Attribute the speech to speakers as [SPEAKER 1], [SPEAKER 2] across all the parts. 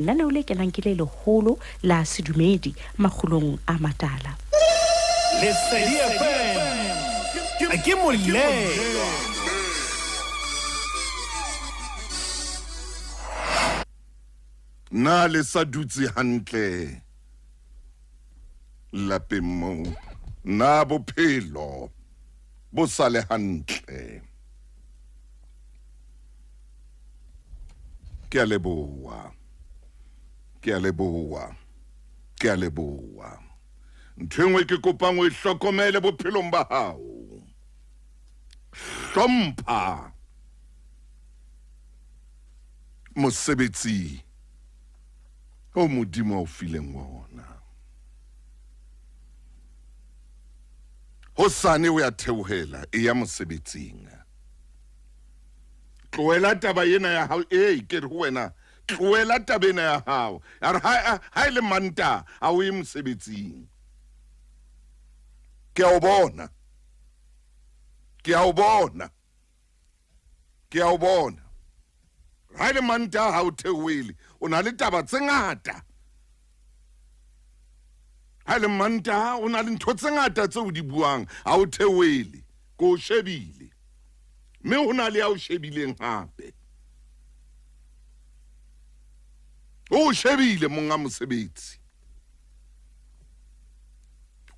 [SPEAKER 1] Lenaneo le kenang ke le leholo la sedumedi makgulong a matala.
[SPEAKER 2] Lesedi FM ke molelwa.
[SPEAKER 3] Na le sa dutse hantle lapeng moo? Na bophelo bo sa le hantle? Ke a leboha, ke a leboha, ke a leboha. Ntho e nngwe ke kopang o e hlokomele bophelong ba hao. Hlompha mosebetsi o Modimo a o fileng wona. Hosane o ya theohela e ya mosebetsing. Tlohela taba ena ya hao. Ee, ke re ho wena, tlohela taba ena ya hao. A re ha e le Mantaha ha o ye mosebetsing. Ke a o bona. Ke a o bona. Ke a o bona. Ha e le Mantaha ha o theohele, o na le taba tse ngata. Ha e le Mantaha o na le ntho tse ngata tse o di buang, ha o theohele. Ke o shebile. Mme ho na le ya o shebileng hape. O shebile monga mosebetsi.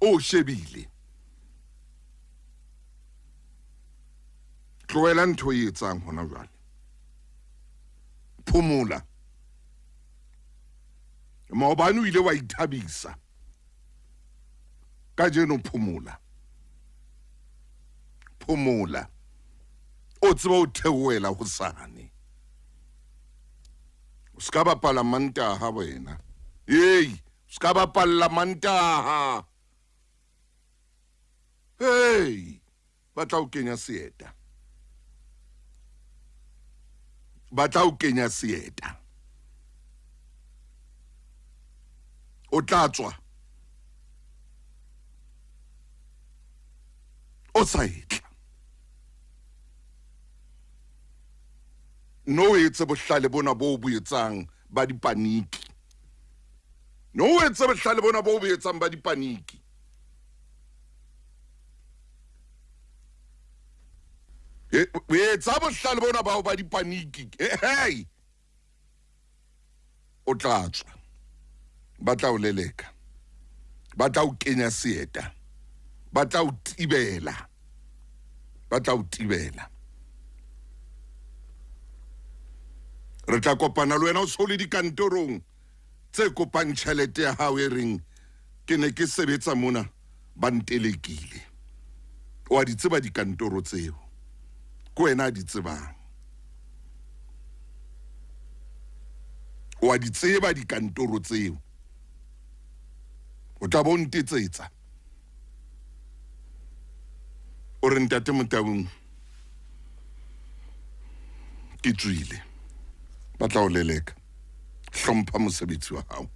[SPEAKER 3] O shebile. Tlohela ntho e etsang hona jwale. Phomola. Maobane o ile wa ithabisa. Kajeno phomola. Phomola. O tseba o theohela hosane. O ska bapala Mantaha wena. Hey, o ska bapalla Mantaha. Hey, ba tla o kenya seeta. Ba tla o kenya seeta. O tla tswa. O sa etla. No o etse bohlale bona bo bo etsang ba dipaniki. No o etse bohlale bona bo bo etsang ba dipaniki. O etsa bohlale bona bao ba dipaniki. Hey! O tla tswa. Ba tla o leleka. Ba tla o kenya seeta. Ba tla o tibela. Ba tla o tibela. Re tla kopana le wena o so le dikantorong tse kopang tjhelete ya hao e reng ke ne ke sebetsa mona ba ntelekile. O a di tseba dikantoro tseo. Ke wena a di tsebang. O a di tseba dikantoro tseo. O tla bo ntetsetsa. O re ntate Motaung ke tswile. Ba tla o leleka. Hlompha mosebetsi wa hao.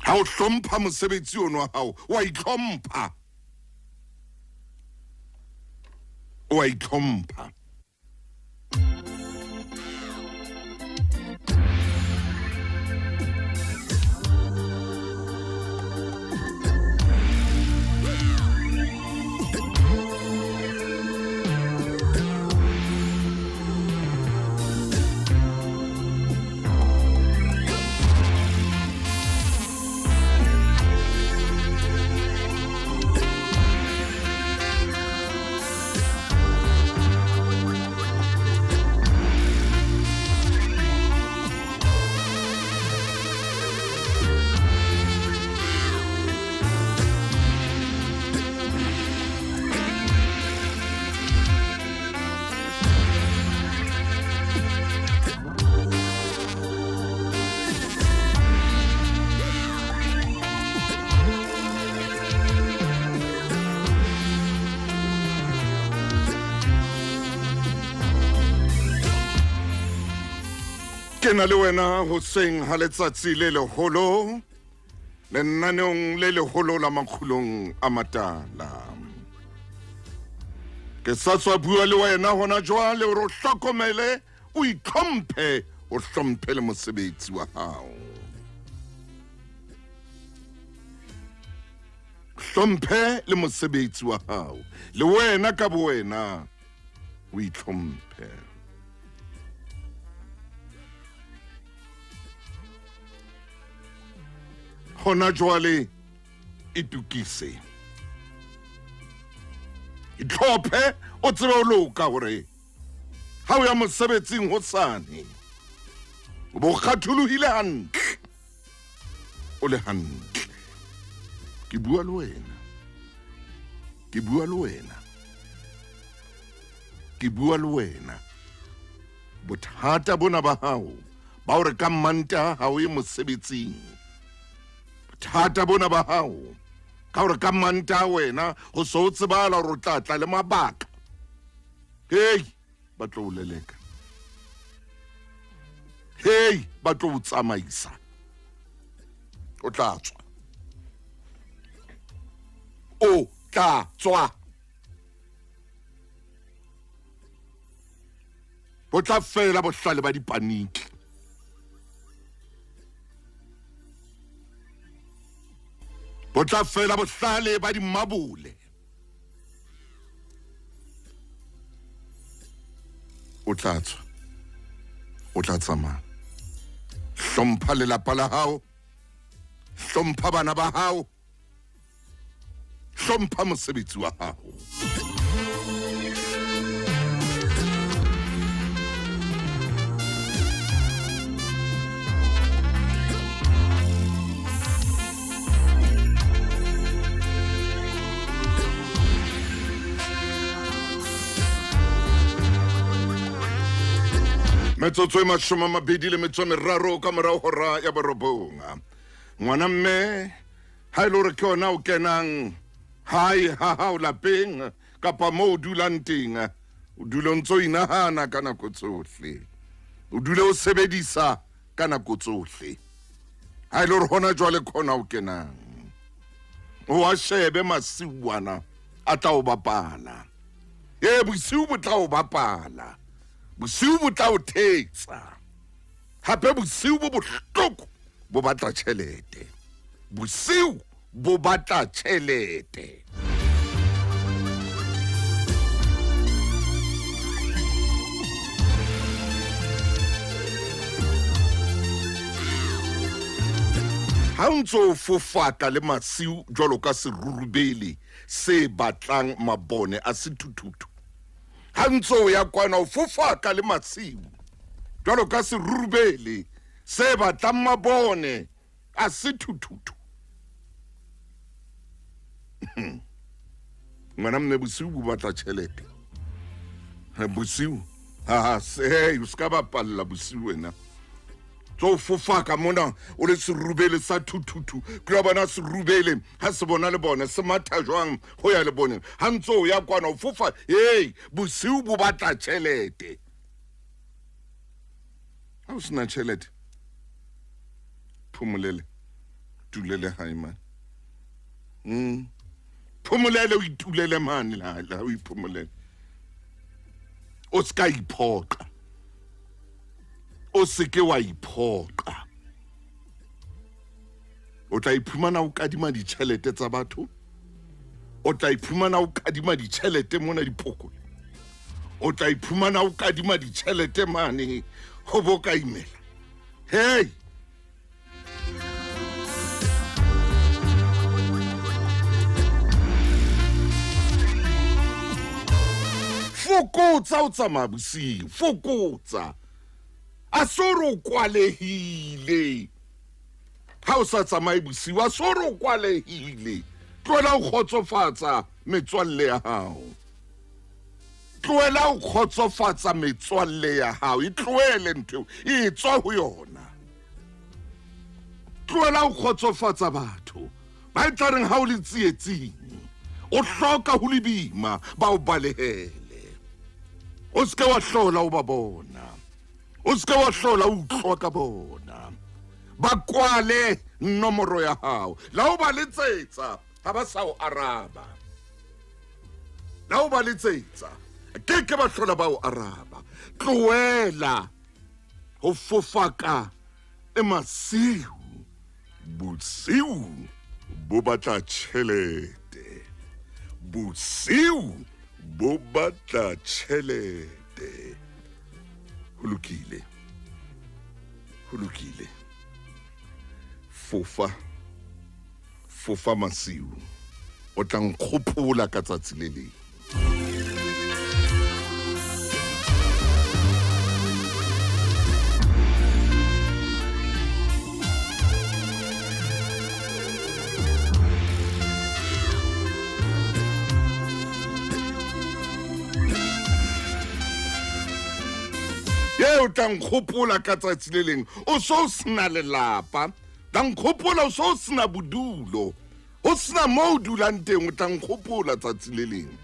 [SPEAKER 3] Ha o hlompha mosebetsi ono wa hao, wa itlhompha. O a itlhompha. Ke na le wena hoseng ha letsatsi le leholo lenaneong le leholo la makgulong a matala. Ke sa tswa bua le wena hona jwale hore o hlokomele. O itlhomphe, o hlomphe le mosebetsi wa hao. Hlomphe le mosebetsi wa hao. Le wena ka bo wena o itlhomphe. Hona jwale itukise. Itlhophe o tsebe o loka hore ha o ya mosebetsing hosane o bo kgatholohile hantle, o le hantle. Ke bua le wena, ke bua le wena, ke bua le wena. Bothata bona ba hao ba hore ka Mantaha ha o ye mosebetsing, bothata bona ba hao ka hore ka Mantaha wena ho so o tsebahala hore o tla tla le mabaka, hei, ba tlo o leleka, hei, ba tlo o tsamaisa, o tla tswa, o tla tswa. Bo tla fela bohlale ba dipaniki. Bo tla fela bohlale ba dimabole. O tla tswa, o tla tsamaya. Hlompha lelapa la hao, hlompha bana ba hao, hlompha mosebetsi wa hao. Metsotso e 23 ka morao hora ya borobong. Ngwana mme, ha e le hore ke yona o kenang hae ha hao lapeng kapa moo o dulang teng, o dule o ntso o inahana ka nako tsohle, o dule o sebedisa ka nako tsohle. Ha e le hore hona jwale ke hona o kenang, o a shebe masiuana a tla o bapala. Ee, bosiu bo tla o bapala, bosiu bo tla o thetsa. Hape bosiu bo bohloko bo batla tjhelete, bosiu bo batla tjhelete. Ha o ntso o fofaka le masiu jwalo ka serurubele se batlang mabone a sethuthuthu, ha ntso o ya kwana o fofaka le masiu jwalo ka serurubele se batlang mabone a sethuthuthu. Ngwana mme, bosiu bo batla tjhelete. Bosiu ha se o ska bapalla bosiu wena. Tso fofaka mona o le serubele sa thuthuthu, ke la bona serubele ha se bona le bone se matha jwang ho ya le bone. Ha ntso o ya kwana o fofa, hey, bosiu bo batla tjhelete. Ha o sena tjhelete, phomolele, tulele hae mane. Phomolele, o itulele mane la, la o iphomolele. O ska iphoqa. O seke wa iphoqa. O tla iphumana o kadima ditjhelete tsa batho. O tla iphumana o kadima ditjhelete mona diphokolo. O tla iphumana o kadima ditjhelete mane ho bo ka imela. Hey! Fokotsa o tsamaya bosiu, fokotsa. A so re o kwalehile. Ha o sa tsamaye bosiu, a so re o kwalehile. Tlohela ho kgotsofatsa metswalle ya hao. Tlohela ho kgotsofatsa metswalle ya hao. E tlohele ntho eo, e tswa ho yona. Tlohela ho kgotsofatsa batho ba e tla reng ha o le tsietsing, o hloka ho le boima, ba o balehele. O seke wa hlola o ba bona, o seke wa hlola o utlwa ka bona. Ba kwale nomoro ya hao, la o ba letsetsa ha ba sa o araba. La o ba letsetsa ke ke ba hlola ba o araba. Tlohela ho fofaka e masiu. Bosiu bo batla tjhelete. Bosiu bo batla tjhelete. Ho lokile. Ho lokile. Fofa. Fofa masiu. O tla nkgopola ka tsatsi le leng. Ye o tla nkgopola ka tsatsi le leng o so sena lelapa, tla nkgopola o so sena bodulo, o sena mo o dulang teng, o tla nkgopola tsatsi le leng.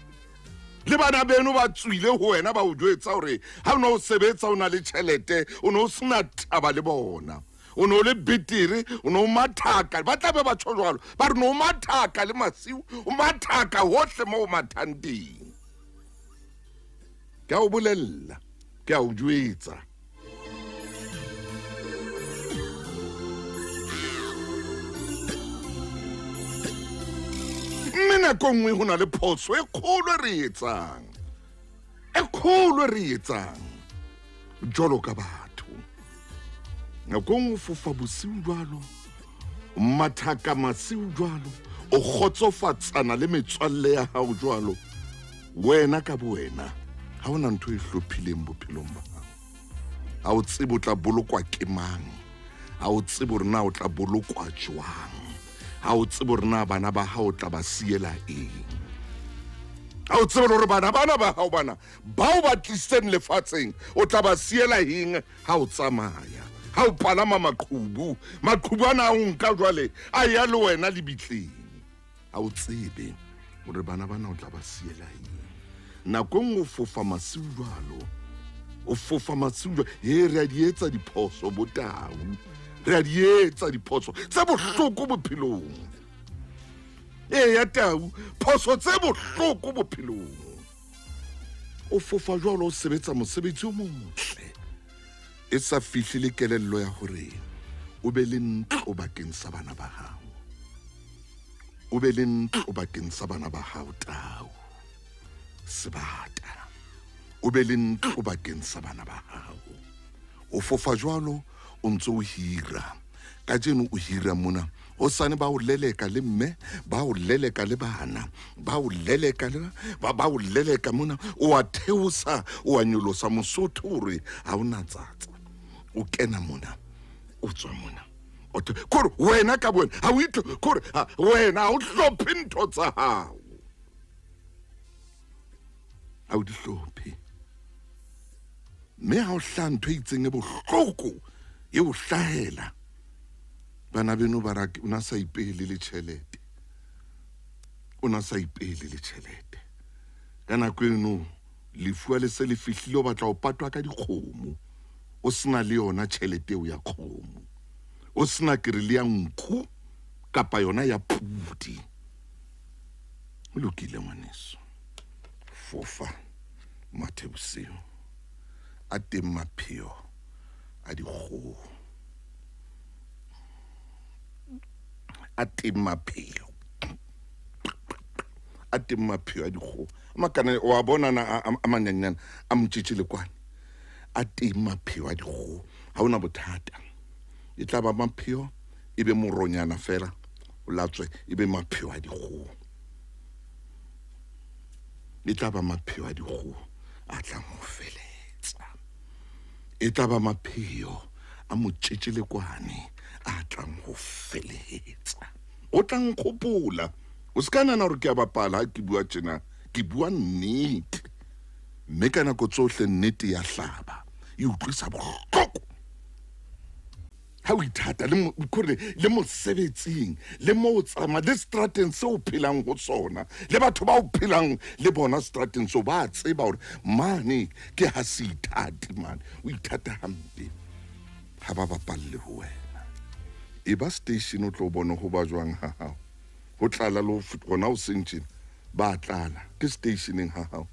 [SPEAKER 3] Le bana beno ba tswile ho wena ba o jwetsa hore ha o ne o sebetsa o na le tjhelete, o ne o sena taba le bona, o ne o le betere, o ne o mathaka. Ba tla be ba tjho jwalo, ba re ne o mathaka le masiu, o mathaka hohle mo o mathang teng. Ke a o bolella, ke a o jwetsa. Mme nako nngwe ho na le phoso e kgolo e re etsang, e kgolo e re etsang jwalo ka batho. Nako nngwe o fofa bosiu jwalo, o mathaka masiu jwalo, o kgotsofatsana le metswalle ya hao jwalo. Wena ka bowena ha hona ntho e hlophileng bophelong ba hao. Ha o tsebe o tla bolokwa ke mang, ha o tsebe hore na o tla bolokwa jwang, ha o tsebe hore na bana ba hao o tla ba siela eng, ha o tsebe hore bana bana ba hao bana bao ba tlisitseng lefatsheng o tla ba siela eng ha o tsamaya, ha o palama maqhubu, maqhubu ana a o nka jwale a ya le wena lebitleng. Ha o tsebe hore bana bana o tla ba siela eng. Nako e nngwe o fofa masiu jwalo, o fofa masiu jwalo. He, re a di etsa diphoso botau, re a di etsa diphoso tse bohloko bophelong. Eya tau, phoso tse bohloko bophelong. O fofa jwalo, o sebetsa mosebetsi o motle, e sa fihle le kelello ya hore o be le ntlo bakeng sa bana ba hao. O be le ntlo bakeng sa bana ba hao, tau sebata. O be le ntlo bakeng sa bana ba hao. O fofa jwalo o ntse o hira. Kajeno o hira mona, hosane ba o leleka le mme, ba o leleka le bana, ba o leleka le ba, ba o leleka mona, o a theosa, o a nyolosa Mosotho hore ha o na tsatsa. O kena mona, o tswa mona. O kore wena ka bowena ha o itlo, kore ha wena ha o hlophe ntho tsa hao. Ha o di hlophe. Mme ha o hlaha ntho e itseng e bohloko e o hlahela, bana beno ba ra o na sa ipehele le tjhelete, o na sa ipehele le tjhelete. Ka nako eno lefu ha le se le fihlile, o batla ho patwa ka dikgomo, o sena le yona tjhelete eo ya kgomo, o sena kere le ya nku kapa yona ya pudi. Ho lokile ngwaneso, fofa mathe bosiu a teng mapheo a dikgoho, a teng mapheo, a teng mapheo a dikgoho. A makana wa bona na a manyenyane a motjetje le kwane, a teng mapheo a dikgoho. Ha hona bothata, e tla ba mapheo, e be moronyana fela, o latswe, e be mapheo a dikgoho. E tla ba mapheo a dikgoho a tlang ho feletsa. E tla ba mapheo a motjetjelekwane a tlang ho feletsa. O tla nkgopola. O se ka nahana hore ke a bapala ha ke bua tjena, ke bua nnete. Mme ka nako tsohle nnete ya hlaba, e utlwisa bohloko. Ha o ithata le kore le mosebetsing, le mo o tsamaya, le strateng seo o phelang ho sona, le batho ba o phelang le bona strateng seo ba tseba hore mane ke ha se ithate, mane o ithata hampe. Ha ba bapalle ho wena. E ba station o tlo bone ho ba jwang ha hao. Ho tlala le ho hona ho seng tjena, ba tlala ke stationeng ha hao.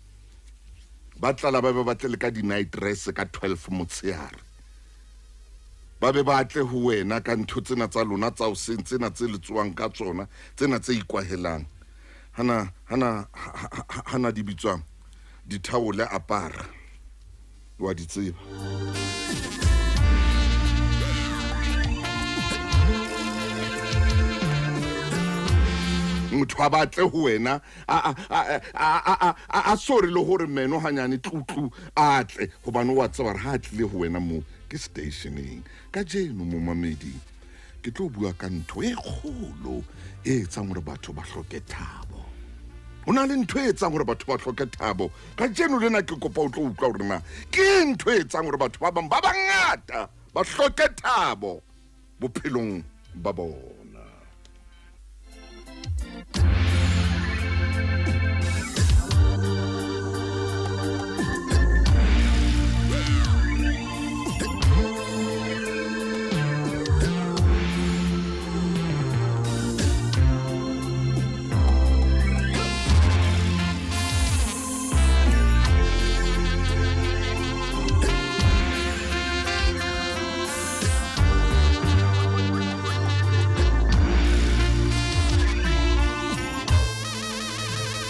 [SPEAKER 3] Ba tlala ba be ba tle le ka di-night dress ka 12 motshehare. Ba be ba tle ho wena ka ntho tsena tsa lona tsa hoseng, tsena tse le tsoang ka tsona, tsena tse ikwahelang. Hana, hana, hana di bitswang dithaole apara. Wa di tseba. Motho a batle ho wena a sore le hore meno hanyane tlutlu a tle, hobane wa tseba hore ha a tlile ho wena moo ke stationeng. Kajeno momamedi ke tlo bua ka ntho e kgolo e etsang hore batho ba hloke thabo. Ho na le ntho e etsang hore batho ba hloke thabo. Kajeno lena ke kopa o tlo utlwa hore na ke ntho e etsang hore batho ba bang ba bangata ba hloke thabo bophelong ba bona.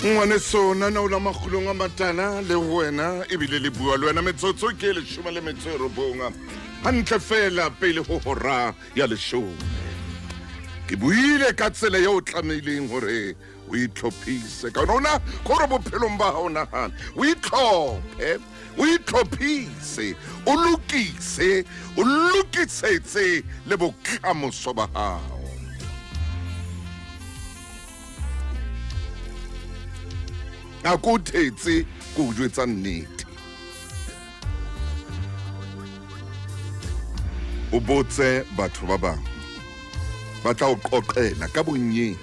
[SPEAKER 3] Ngwaneso nana o la makgulong a matala le wena ebile le bua le wena metsotso ke 19 hantle fela pele ho hora ya 10. Ke buile ka tsela eo o tlamehileng hore o itlhophise ka yona kore bophelong ba hao nahana o itlhophe, o itlhophise, o lokise, o lokisetse le bokamoso ba hao. A ko thetse ko o jwetsa nnete. O botse batho ba bang ba tla o qoqela ka bonnye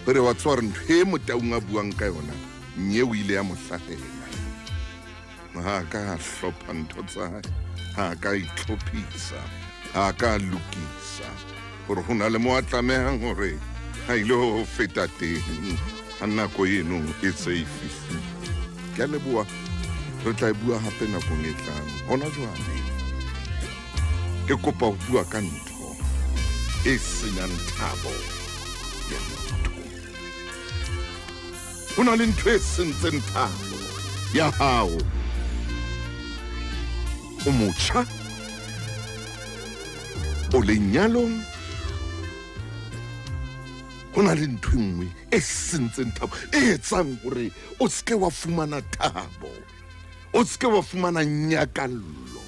[SPEAKER 3] hore wa tseba hore ntho e Motaung a buang ka yona nye o ile ya mo hlahela. Ha ka a hlopha ntho tsa hae, ha ka itlhophisa, ha ka lokisa hore ho na le mo a tlamehang hore a ile ho feta teng ha nako eno e se e fihlile. Ke a leboha, re tla e bua hape nakong e tlang. Hona jwale ke kopa ho bua ka ntho e senyang thabo ya motho. Ho na le ntho e sentseng thabo ya hao. O motjha, o lenyalong, ho na le ntho e nngwe e sentseng thabo, e etsang hore o seke wa fumana thabo, o seke wa fumana nyakallo.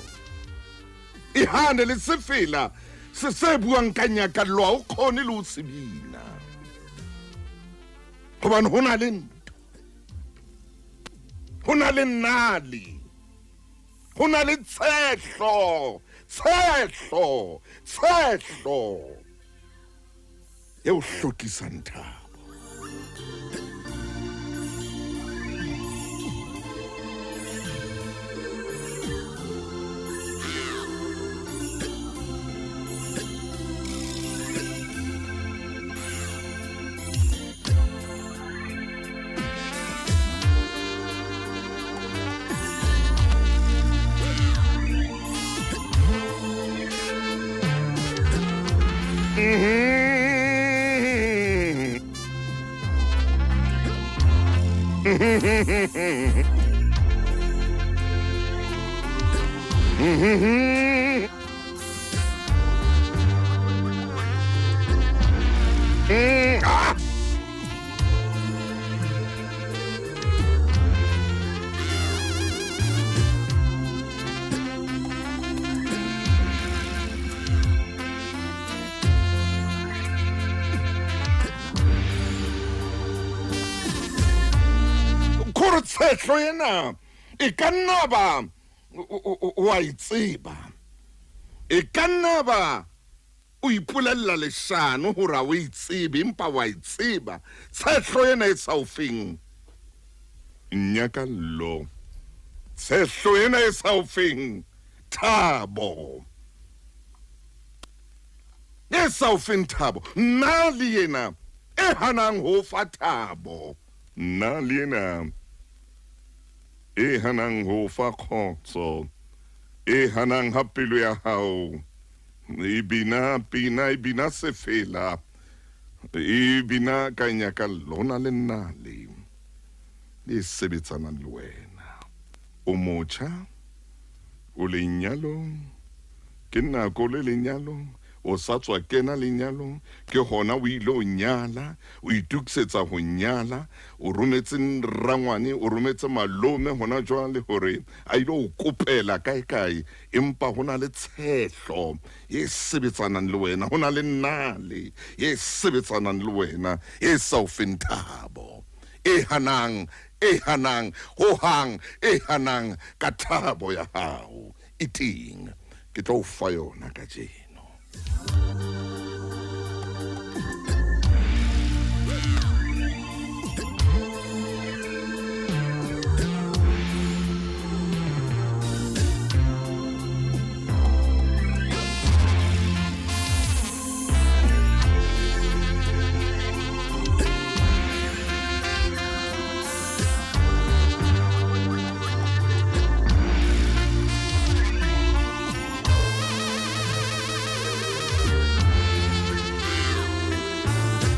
[SPEAKER 3] E hane le sefela se se buang ka nyakallo, ha o kgone le ho se bina, hobane ho na le ntho, ho na le nale, ho na le tshehlo, tshehlo, tshehlo e o hlokisang thabo. Tshehlo ena e ka nna ba o a e tseba, e ka nna ba o ipolella leshano hore ha o e tsebe, empa wa e tseba. Tshehlo ena e sa o feng nyakallo, tshehlo ena e sa o feng thabo, e sa o feng thabo. Nna le yena e hanang ho fa thabo, nna le yena e E hanang ho fa kgotso, e hanang ha pelo ya hao e bina pina, e bina sefela, e bina ka nyakallo. Ho na le nale e sebetsanang le wena. O motjha, o lenyalong, ke nako le lenyalong, o sa tswa kena lenyalong, ke hona o ile o nyala, o itokisetsa ho nyala, o rometse rangwane, o rometse malome hona jwale hore a ile o kopela kae kae, empa ho na le tshehlo e sebetsanang le wena, ho na le nale e sebetsanang le wena e sa o feng thabo, e hanang, e hanang hohang, e hanang ka thabo ya hao e teng. Ke tlo o fa yona kajeno.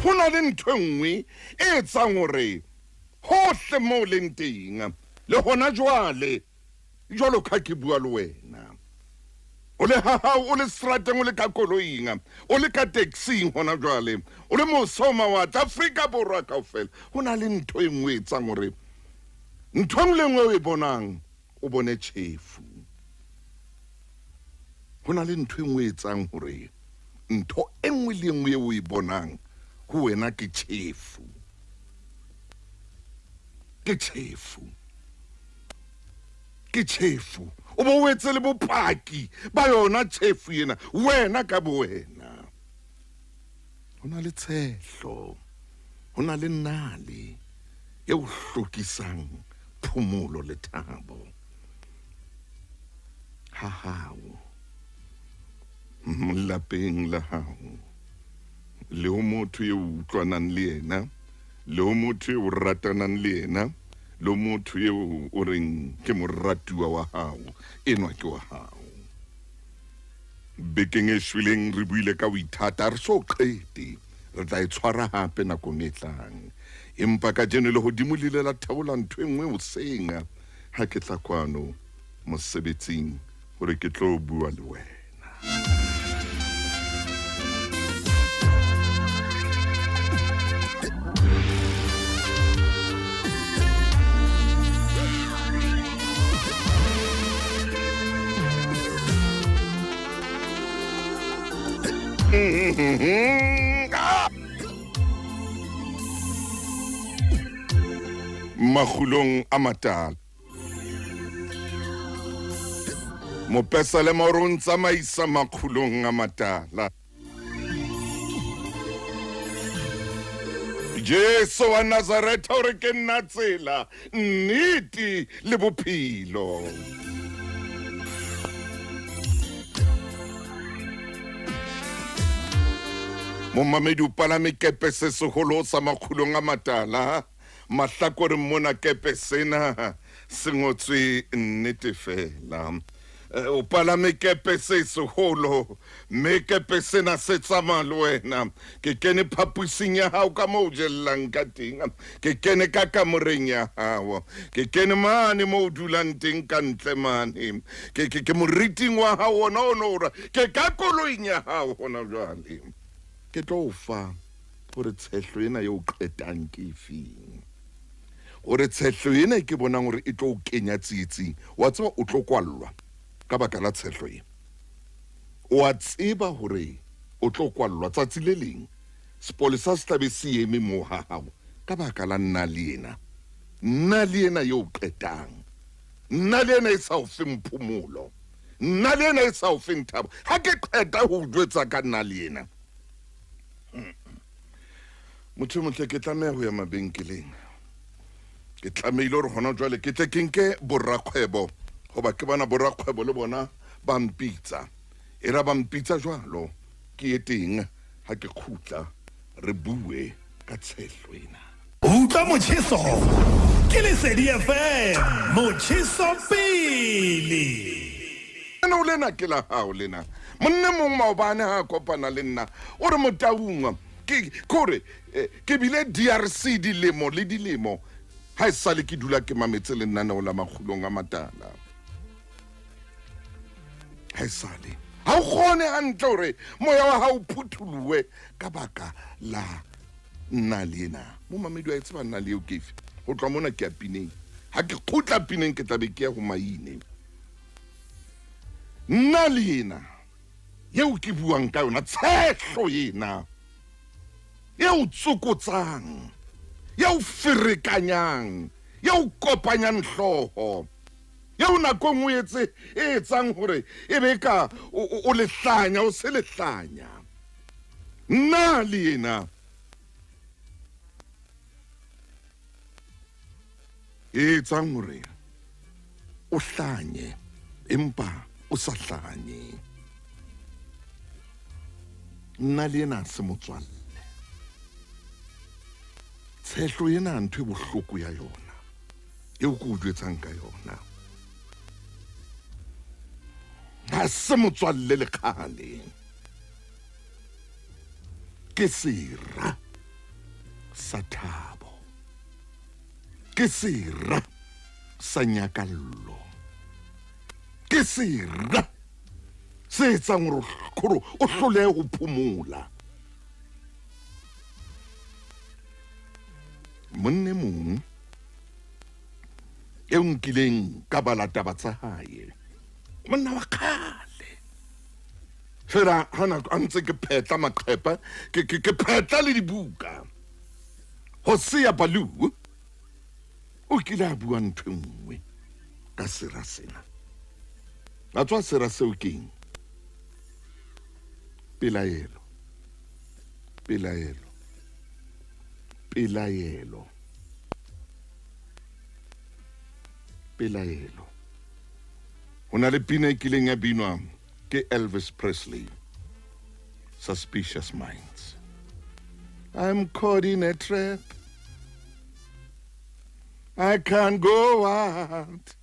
[SPEAKER 3] Ho na le ntho e nngwe e etsang hore hohle moo leng teng le hona jwale, jwalo ka ke bua le wena, o le ha hao, o le seterateng, o le ka koloing, o le ka taxing hona jwale, o le mose ho mawatle, Afrika Borwa kaofela, ho na le ntho e nngwe e etsang hore ntho e nngwe le nngwe o e bonang o bone tjhefu. Ho na le ntho e nngwe e etsang hore ntho e nngwe le e nngwe eo o e bonang ho wena ke tjhefu. Ke tjhefu. Ke tjhefu. O bo o etse le bopaki ba yona tjhefu ena, wena ka bo wena. Ho na le tshehlo, ho na le nale e o hlokisang phomolo le thabo ha hao, lapeng la hao, le ho motho eo utlwanang le yena, le ho motho eo ratanang le yena, le ho motho eo o reng ke moratuwa wa hao, enwa ke wa hao. Bekeng e shweleng re buile ka ho ithata, re so qete, re tla e tshwara hape nakong e tlang. Empa kajeno lehodimo le ile la theola ntho e nngwe hoseng ha ke tla kwano mosebetsing hore ke tlo bua le wena. Makgulong a matala, mopesalema o re o ntsamaisa makgulong a matala. Jesu wa Nazaretha o re ke nna tsela, nnete le bophelo. Momamedi o palame kepe se seholo sa makgulong a matala, mahlakoreng mona kepe sena se ngotswe nnete fela. O palame kepe se seholo, mme kepe sena se tsamaya le wena. Ke kene phapusing ya hao ka moo o jellang ka teng, ke kene ka kamoreng ya hao, ke kene mane moo o dulang teng ka ntle mane, ke moriting wa hao ona o no ora, ke ka koloing ya hao hona jwale. Ke tlo o fa hore tshehlo ena eo qetang ke efeng, hore tshehlo ena ke bonang hore e tlo o kenya tsietsing. Wa tseba o tlo kwallwa ka baka la tshehlo ena. O a tseba hore o tlo kwallwa tsatsi le leng, sepolesa se tlabe se eme moo ha hao ka baka la nna le ena, nna le ena eo qetang, nna le ena e sa o feng phomolo, nna le ena e sa o feng thabo. Ha ke qeta ho o jwetsa ka nna le ena, motho e motle, ke tlameha ho ya mabenkeleng. Ke tlamehile hore hona jwale ke tle ke nke borakgwebo, hoba ke bona borakgwebo le bona ba mpitsa. E ra ba mpitsa jwalo, ke ye teng ha ke kgutla re bue ka tshehlo ena.
[SPEAKER 2] Utlwa motjheso ke Lesedi FM, motjheso pele.
[SPEAKER 3] Lenaneo lena ke la hao lena. Monna e mong maobane ha a kopana le nna o re Motaung ke kore ke bile DRC dilemo le dilemo ha e sale ke dula ke mametse lenaneo la Makgulong a Matala. Ha e sale ha o kgone hantle hore moya wa hao o phutholohe ka baka la nna le ena. Momamedi wa e tseba nna le eo ke efe? Ho tloha mona ke ya pineng. Ha ke kgutla pineng ke tla be ke ya ho Maine. Nna le ena eo ke buang ka yona, tshehlo ena eo tsokotsang, eo ferekanyang, eo kopanyang hlooho, eo nako e nngwe etse e etsang hore e be ka o lehlanya, o se lehlanya. Nna le ena e etsang hore o hlanye empa o sa hlanye. Nna le ena se motswalle. Tshehlo ena ntho e bohloko ya yona eo ke o jwetsang ka yona. Ha se motswalle le kgale. Ke sera sa thabo. Ke sera sa nyakallo. Ke sera se etsang hore o hlolehe ho phomola. Monna e mong eo nkileng ka bala taba tsa hae, monna wa kgale fela, ha nako a ntse ke phetla maqhepe, ke phetla le dibuka, Hosea Baloo o kile a bua ntho e nngwe ka sera sena. A tswa sera seo keng? Pelaelo, pelaelo, pelaelo, pelaelo. Ho na le pina e kileng ya binwa ke Elvis Presley, Suspicious Minds. I'm caught in a trap, I can't go out.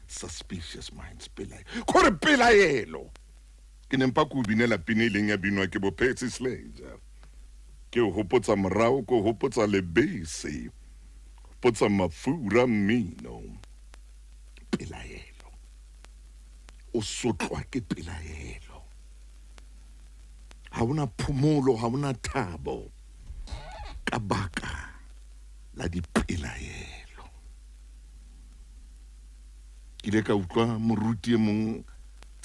[SPEAKER 3] Suspicious Minds, pelaelo. Kore pelaelo. Ke ne mpa ke o binela pina e leng ya binwa ke bo Percy Sledge. Ke o hopotsa morao, ke o hopotsa lebese, hopotsa mafura mmino. Pelaelo. O sotlwa ke pelaelo. Ha ona phomolo, ha ona thabo ka baka la dipelaelo. Ke ile ka utlwa moruti e mong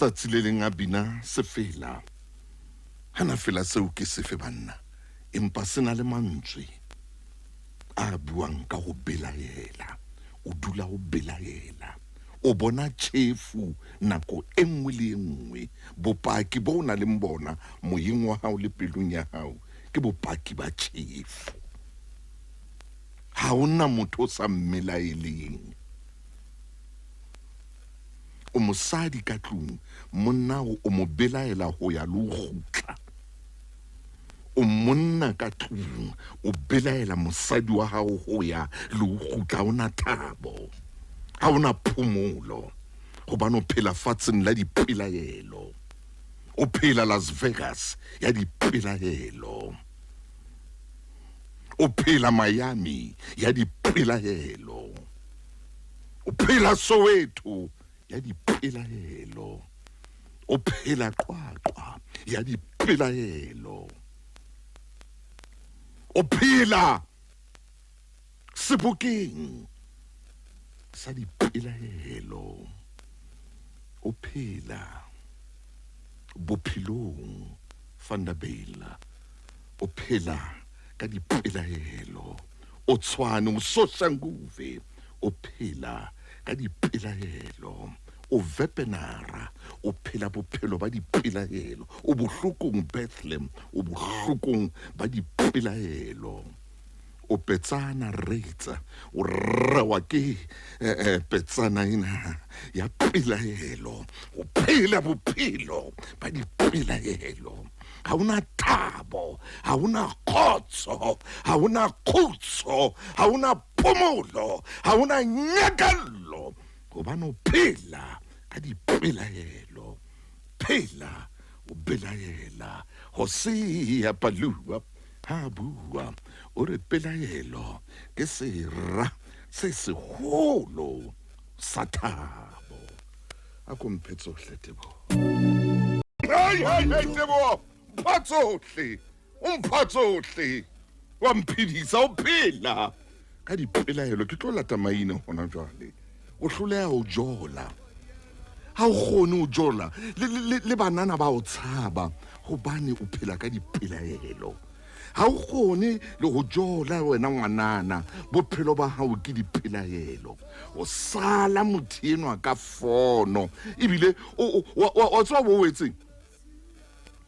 [SPEAKER 3] tsatsi le leng a bina sefela. Hana fela seo ke sefe banna, empa se na le mantswe a buang ka ho belaela. O dula o belaela. O bona tjhefu nako e nngwe le e nngwe. Bopaki bo o nang le bona moyeng wa hao le pelong ya hao ke bopaki ba tjhefu. Ha hona motho o sa mmelaeleng. O mosadi ka tlung, monna o mo belaela ho ya le ho kgutla. O monna ka tlung, o belaela mosadi wa hao ho ya le ho kgutla. Ha ona thabo, ha ona phomolo, hobane o phela fatsheng la dipelaelo. O phela Las Vegas ya dipelaelo. O phela Miami ya dipelaelo. O phela Soweto ya dipelaelo. O phela Qwaqwa ya dipelaelo. O phela sebokeng sa dipelaelo. O phela bophelong Vanderbijl. O phela ka dipelaelo. O tshwane o Soshanguve. O phela ka dipelaelo. O Vepenara. O phela bophelo ba dipelaelo. O bohlokong Bethlehem. O bohlokong ba dipelaelo. O petsana retsa o rewa ke petsana ena ya pelaelo. O phela bophelo ba dipelaelo, ga ona thabo, ga ona kgotso, ga ona khutso, ga ona phomolo, ga ona nyakallo, gobane o phela ka dipelaelo. Phela o belaela. Hosea Palua ha a bua o re pelaelo ke sera se seholo sa thabo. A ko mphe tsohle, Teboho. Hei, hei, hei, Teboho, mpha tsohle, o mpha tsohle, wa mphedisa, o phela ka dipelaelo. Ke tlo lata maina gona jwale. O hloleha ho jola, ha o kgone ho jola le banana ba o tshaba gobane o phela ka dipelaelo. Ha o kgone le go jola wena ngwanana, bophelo ba gago ke dipelaelo. O sala motho enwa ka fono, ebile wa tseba bo o etseng,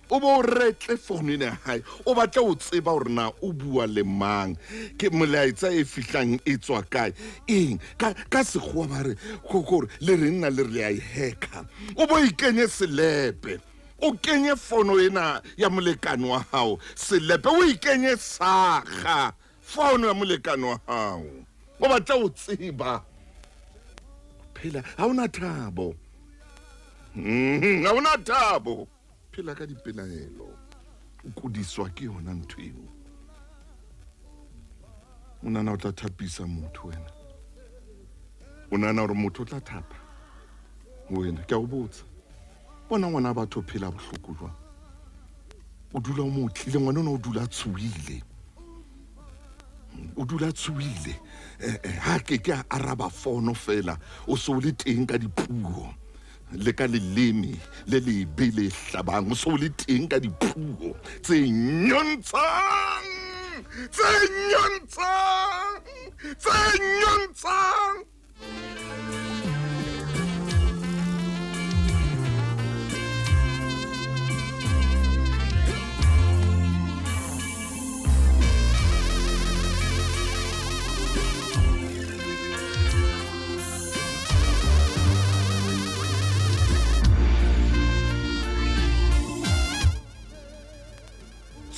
[SPEAKER 3] o bo o retle fono ena ya hae, o batle ho tseba hore na o bua le mang, ke molaetsa e fihlang e tswa kae, eng ka sekgowa ba re kore le re nna le re le a e hacka. O bo ikenye selepe, o kenye fono ena ya molekane wa hao selepe, o ikenye saga fono ya molekane wa hao, o batla ho tseba. Phela ha ona thabo, ha ona thabo, phela ka dipelaelo, o kudiswa ke yona ntho eo. O nahana o tla thapisa motho wena? O nahana hore motho o tla thapa ho wena? Ke a o botsa, bona ngwana batho o phela bohloko jwang? O dula o mo tlile ngwana ona, o dula a tshohile, o dula a tshohile. Ha ke ke a araba fono fela, o se o le teng ka dipuo le ka leleme le lebe le hlabang, o se o le teng ka dipuo tse nyontshang, tse nyontshang, tse nyontshang.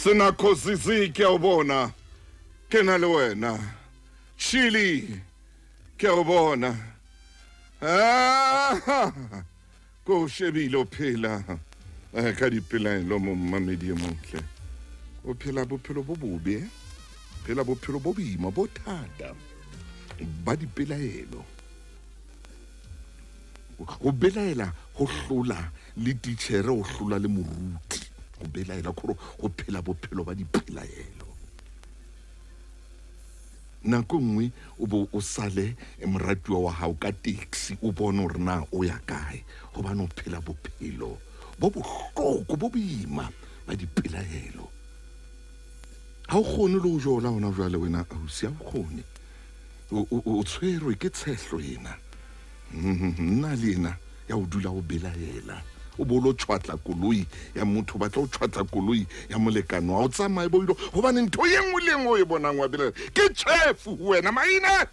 [SPEAKER 3] Senakho Zizi, ke a o bona, ke na le wena. Chili, ke a o bona. Ah, ko o shebile o phela ka dipelaelo. Mo mmamedi e motle, o phela bophelo bo bobe, phela bophelo bo boima, bo thata ba dipelaelo. Go belaela go hlola le titšhere, go hlola le moruti. Go belaela kgore go phela bophelo ba dipelaelo. Nako nngwe o bo o sale moratuwa wa gago ka taxi, o bone gore na o ya kae, gobane o phela bophelo bo bohloko, bo boima ba dipelaelo. Ga o kgone le go jola gona jwale wena ausi, ga o kgone, o tshwerwe ke tshehlo ena nna le ena ya o dula o belaela. O bo lo tšhwatla koloi ya motho, o batla o tšhwatla koloi ya molekane wa o tsamaye bo ilo, gobane ntho ye nngwe le nngwe o e bonang wa belaela, ke tšhefu ho wena. Maina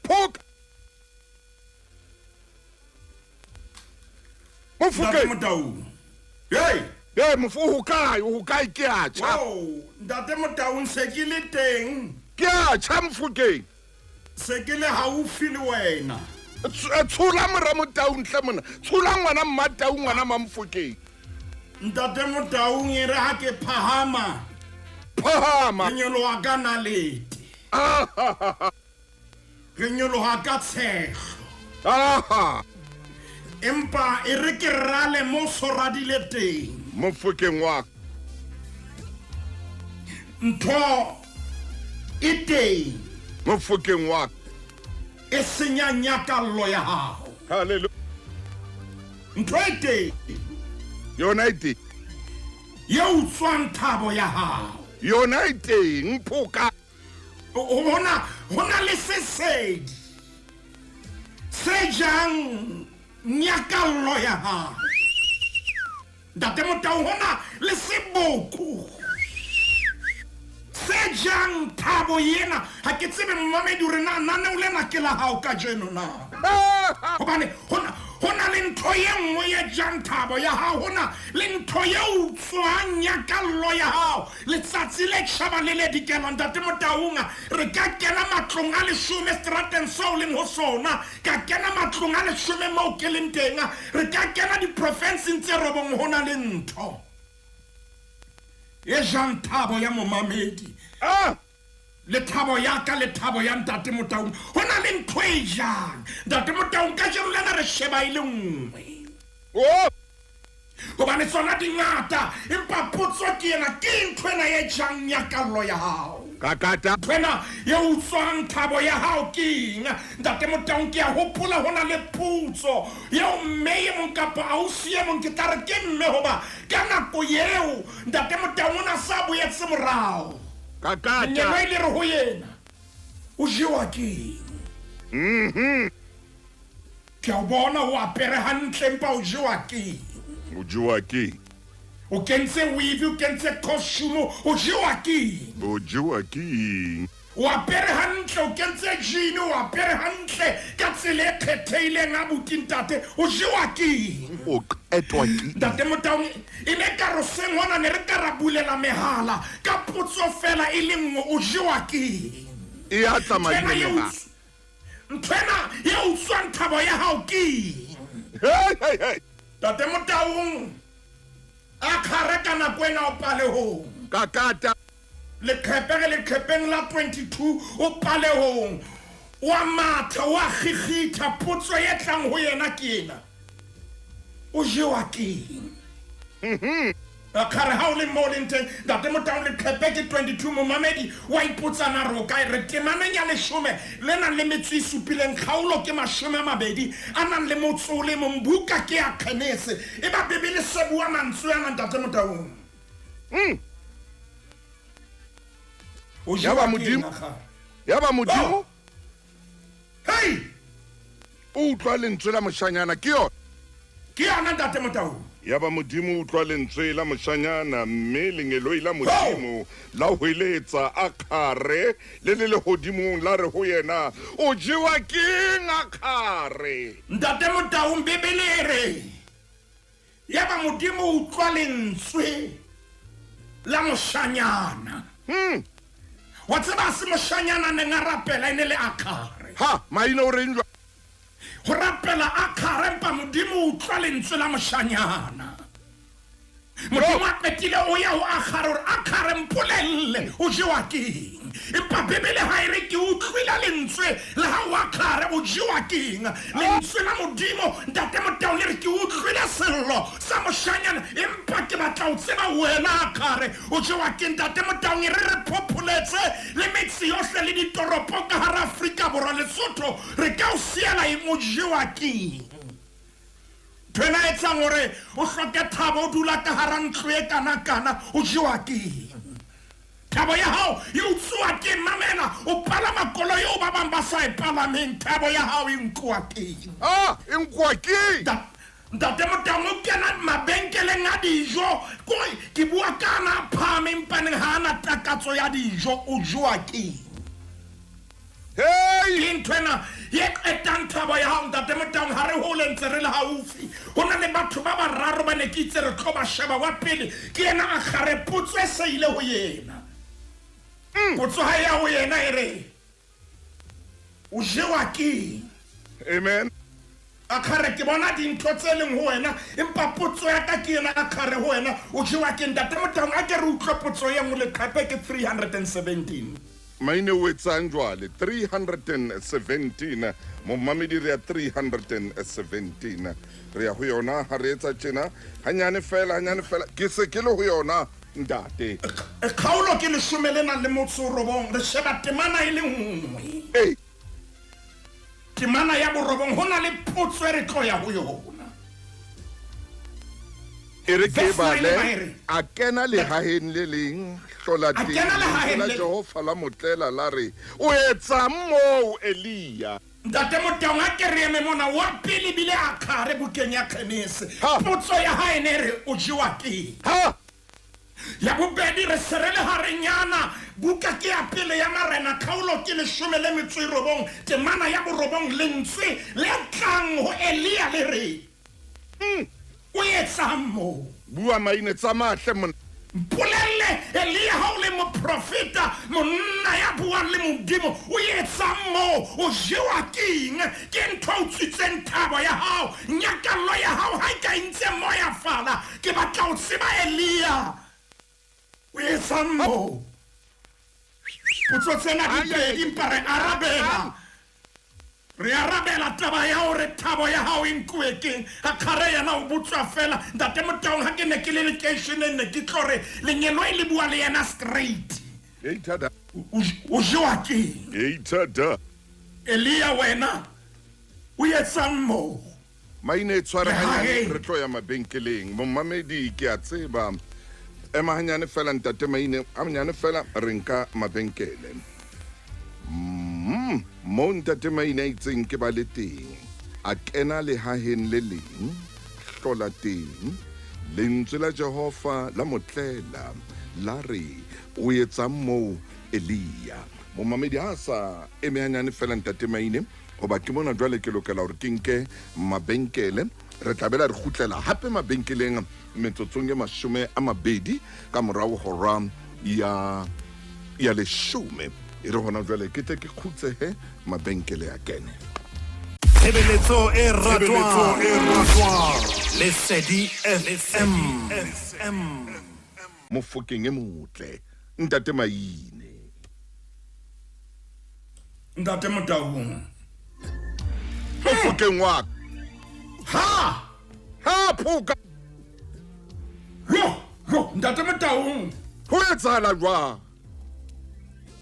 [SPEAKER 3] phoka.
[SPEAKER 4] Ntate Motaung. Hey!
[SPEAKER 3] Hey, mofo o hokae? O hokae? Ke a tjha.
[SPEAKER 4] Wow, Ntate Motaung, se ke le teng.
[SPEAKER 3] Ke a tjha, Mofokeng.
[SPEAKER 4] Se ke le haufi le wena.
[SPEAKER 3] Tshola mora Motaung hle mona. Tshola ngwana Mmatau, ngwana Mamofokeng.
[SPEAKER 4] Ntate Motaung, e re ha ke phahama.
[SPEAKER 3] Phahama.
[SPEAKER 4] Re nyoloha ka nalete. Re nyoloha ka tshehlo. Empa e re ke rale mo soradile teng.
[SPEAKER 3] Mofokeng wa ka.
[SPEAKER 4] Ntho e teng.
[SPEAKER 3] Mofokeng wa ka.
[SPEAKER 4] E senya nyakallo ya gago.
[SPEAKER 3] Hallelujah.
[SPEAKER 4] Ntho e teng.
[SPEAKER 3] Yona e teng.
[SPEAKER 4] Ye utswang thabo ya gago.
[SPEAKER 3] Yona e teng, phoka.
[SPEAKER 4] Hona hona le sesedi se jang nyakallo ya gago. Ntate Motau, hona le seboko. e jang thabo ena, ha ke tsebe momamedi hore na naneo lena ke la hao kajeno na. Hobane ho na le ntho e nngwe e jang thabo ya hao, ho na le ntho e utswang nyakallo ya hao. Letsatsi le tjhaba le le dikela, Ntate Motaung, re ka kena matlong a leshome strateng seo leng ho sona, ka kena matlong a leshome moo ke leng teng, re ka kena diprofenseng tse robong, ho na le ntho e jang thabo ya momamedi. Le thabo ya ka, le thabo ya Ntate Motaung, ho na le ntho e jang. Ntate Motaung, kajeno lena re sheba e le nngwe. Hobane tsona di ngata, empa potso ke ena, ke ntho ena e jang nyakallo ya hao?
[SPEAKER 3] Kakata.
[SPEAKER 4] Ntho ena e utswang thabo ya hao ke eng? Ntate Motaung, ke a hopola ho na le potso eo mme e mong kapa ausi e mong, ke tla re ke mme hoba ka nako eo Ntate Motaung o na sa boetse morao.
[SPEAKER 3] Kakata.
[SPEAKER 4] Lengeloi le re ho yena, o jewa ke eng? Ke a o bona o apere hantle, empa o jewa ke eng?
[SPEAKER 3] O jewa ke eng?
[SPEAKER 4] O kentse weave, o kentse costume, o jewa ke eng?
[SPEAKER 3] O jewa ke eng?
[SPEAKER 4] O apere hantle, o kentse jean, o apere hantle ka tsela e kgethehileng, abuti ntate, o jewa ke eng?
[SPEAKER 3] O qetwa ke eng?
[SPEAKER 4] Ntate Motaung, e ne ka re hoseng hona ne re ka ra bulela mehala ka potso fela e le nngwe, o jewa ke eng?
[SPEAKER 3] E a tla maina.
[SPEAKER 4] Ntho ena e utswang thabo ya hao ke eng?
[SPEAKER 3] Hey, hey, hey.
[SPEAKER 4] Ntate Motaung, a kgare ka nako ena o palehong.
[SPEAKER 3] Kakata.
[SPEAKER 4] Leqhepe re leqhepeng la 22, o palehong, o a matha, o a kgikgitha. Potso e tlang ho yena ke ena, o jewa ke eng? Kgare ha o le moo leng teng, Ntate Motaung, leqhepe ke 22, momamedi wa ipotsa na re o kae. Re temaneng ya leshome le nang le metso e supileng, kgaolo ke 20 a nang le motso o le mong, buka ke ya Genese. E ba Bibele se bua mantswe ana, Ntate Motaung. O jewa ke eng, akgare?
[SPEAKER 3] Yaba Modimo
[SPEAKER 4] Hey!
[SPEAKER 3] o utlwa lentswe la moshanyana, ke yona.
[SPEAKER 4] Ke yona, Ntate Motaung.
[SPEAKER 3] Yaba Modimo o utlwa lentswe la moshanyana, mme lengeloi la Modimo la hweletsa Akgare le le lehodimong, la re ho yena, o jewa keng, Akgare?
[SPEAKER 4] Ntate Motaung, Bibele e re, yaba Modimo o utlwa lentswe la moshanyana. Wa tseba se moshanyana neng a rapela e ne le Akgare.
[SPEAKER 3] Ha, maina o reng jwang?
[SPEAKER 4] Ho rapela Akgare, empa Modimo o utlwa lentswe la moshanyana. Modimo a qetile o ya ho Akgare hore Akgare mpolelle o jewa ke eng. Empa Bibele ha e re ke utlwile lentswe la hao Akgare o jewa ke eng. Lentswe la Modimo Ntate Motaung le re ke utlwile sello sa moshanyana, empa ke batla ho tseba wena Akgare o jewa ke. Ntate Motaung, e re re phopholetse le metse yohle le ditoropo ka hara Afrika Borwa, Lesotho, re ka o siela eng, o jewa ke eng? Ntho ena e etsang hore o hloke thabo, o dula ka hara ntlo e kana-kana, o jewa ke eng? Thabo ya hao e utsuwa ke eng? Mamela, o palama koloi eo ba bang ba sa e palameng, thabo ya hao e nkuwa ke eng?
[SPEAKER 3] Ah, e nkuwa ke eng?
[SPEAKER 4] Ntate Motaung, o kena mabenkeleng a dijo, kore ke bua ka ana a phahameng, empaneng ha ana takatso ya dijo, o jewa ke eng?
[SPEAKER 3] Hey!
[SPEAKER 4] Ke ntho ena e qetang thabo ya hao, Ntate Motaung. Ha re hole ntse re le haufi, ho na le batho ba bararo ba ne ke itse re tlo ba sheba. Wa pele ke yena Akgare, potso e se ile ho yena. Potso ha ya ho yena e re, o jewa ke eng?
[SPEAKER 3] Amen.
[SPEAKER 4] Akgare, ke bona dintho tse leng ho wena, empa potso ya ka ke ena, Akgare, ho wena, o jewa ke eng? Ntate Motaung, a ke re utlwe potso e nngwe, leqhepe ke 317.
[SPEAKER 3] Maine o etsang jwale? 317, momamedi, re ya 317, re ya ho yona. Ha re etsa tjena hanyane fela, hanyane fela, ke se ke le ho yona, ntate.
[SPEAKER 4] Kgaolo ke leshome le nang le motso o robong, re sheba temana e le nngwe.
[SPEAKER 3] Ee.
[SPEAKER 4] Temana ya borobong, ho na le potso e re tlo ya ho yona.
[SPEAKER 3] E re ke
[SPEAKER 4] Verse 9
[SPEAKER 3] bale.
[SPEAKER 4] ba e re.
[SPEAKER 3] A kena lehaheng le leng, hlola
[SPEAKER 4] A
[SPEAKER 3] teng
[SPEAKER 4] kena lehaheng
[SPEAKER 3] lentswe la
[SPEAKER 4] le-
[SPEAKER 3] Jehova la mo tlela, la re, o etsang moo, Elia?
[SPEAKER 4] Ntate Motaung, a ke re eme mona. Wa pele bile Akgare bukeng ya Genese.
[SPEAKER 3] Ha.
[SPEAKER 4] Potso ya hae ne re, o jewa ke eng?
[SPEAKER 3] Ha.
[SPEAKER 4] Ya bobedi, re se re le harenyana. Buka ke ya pele ya Marena, kgaolo ke 19, temana ya 9, lentswe le tlang ho Elia le re, o etsang moo?
[SPEAKER 3] Bua maine, tsamaya hle monna.
[SPEAKER 4] Mpolelle, Elia, ha o le moprofeta, monna ya buang le Modimo, o etsang moo? O jewa keng? Ke ntho e utswitseng thabo ya hao, nyakallo ya hao ha e ka e ntse moyafala. Ke batla ho tseba, Elia, o etsang moo? Potso tsena di pedi, empa re arabela. Re arabela taba ya hore thabo ya hao e nkuwe keng. Akgare yena o botswa fela. Ntate Motaung, ha ke ne ke le lekeisheneng ne ke tlo re lengeloi le bua le yena straight.
[SPEAKER 3] Ei thada.
[SPEAKER 4] O jewa keng?
[SPEAKER 3] Ei thada.
[SPEAKER 4] Elia, wena o etsang moo?
[SPEAKER 3] Maine, tshware hanyane.
[SPEAKER 4] Lehaheng.
[SPEAKER 3] Re tlo ya mabenkeleng, momamedi, ke a tseba. Ema hanyane fela, ntate Maine, hanyane fela, re nka mabenkele. Mo ntate Maine a itseng ke ba le teng, a kena lehaheng le leng, hlola teng. Lentswe la Jehova la mo tlela, la re, o etsang moo, Elia? Momamedi, ha a sa eme hanyane fela, ntate Maine, hoba ke mona jwale ke lokela hore ke nke mabenkele. Re tla bela re kgutlela hape mabenkeleng metsotsong e 20 ka morao hora ya 10. E re hona jwale ke tle ke kgutsehe, mabenkele a kene.
[SPEAKER 2] Tshebeletso e ratwang, Lesedi FM.
[SPEAKER 3] Mofokeng e motle, ntate Maine.
[SPEAKER 4] Ntate Motaung.
[SPEAKER 3] Mofokeng wa ka.
[SPEAKER 4] Ha!
[SPEAKER 3] Ha phoka.
[SPEAKER 4] Yo, yo, ntate Motaung.
[SPEAKER 3] Ho etsahala jwang?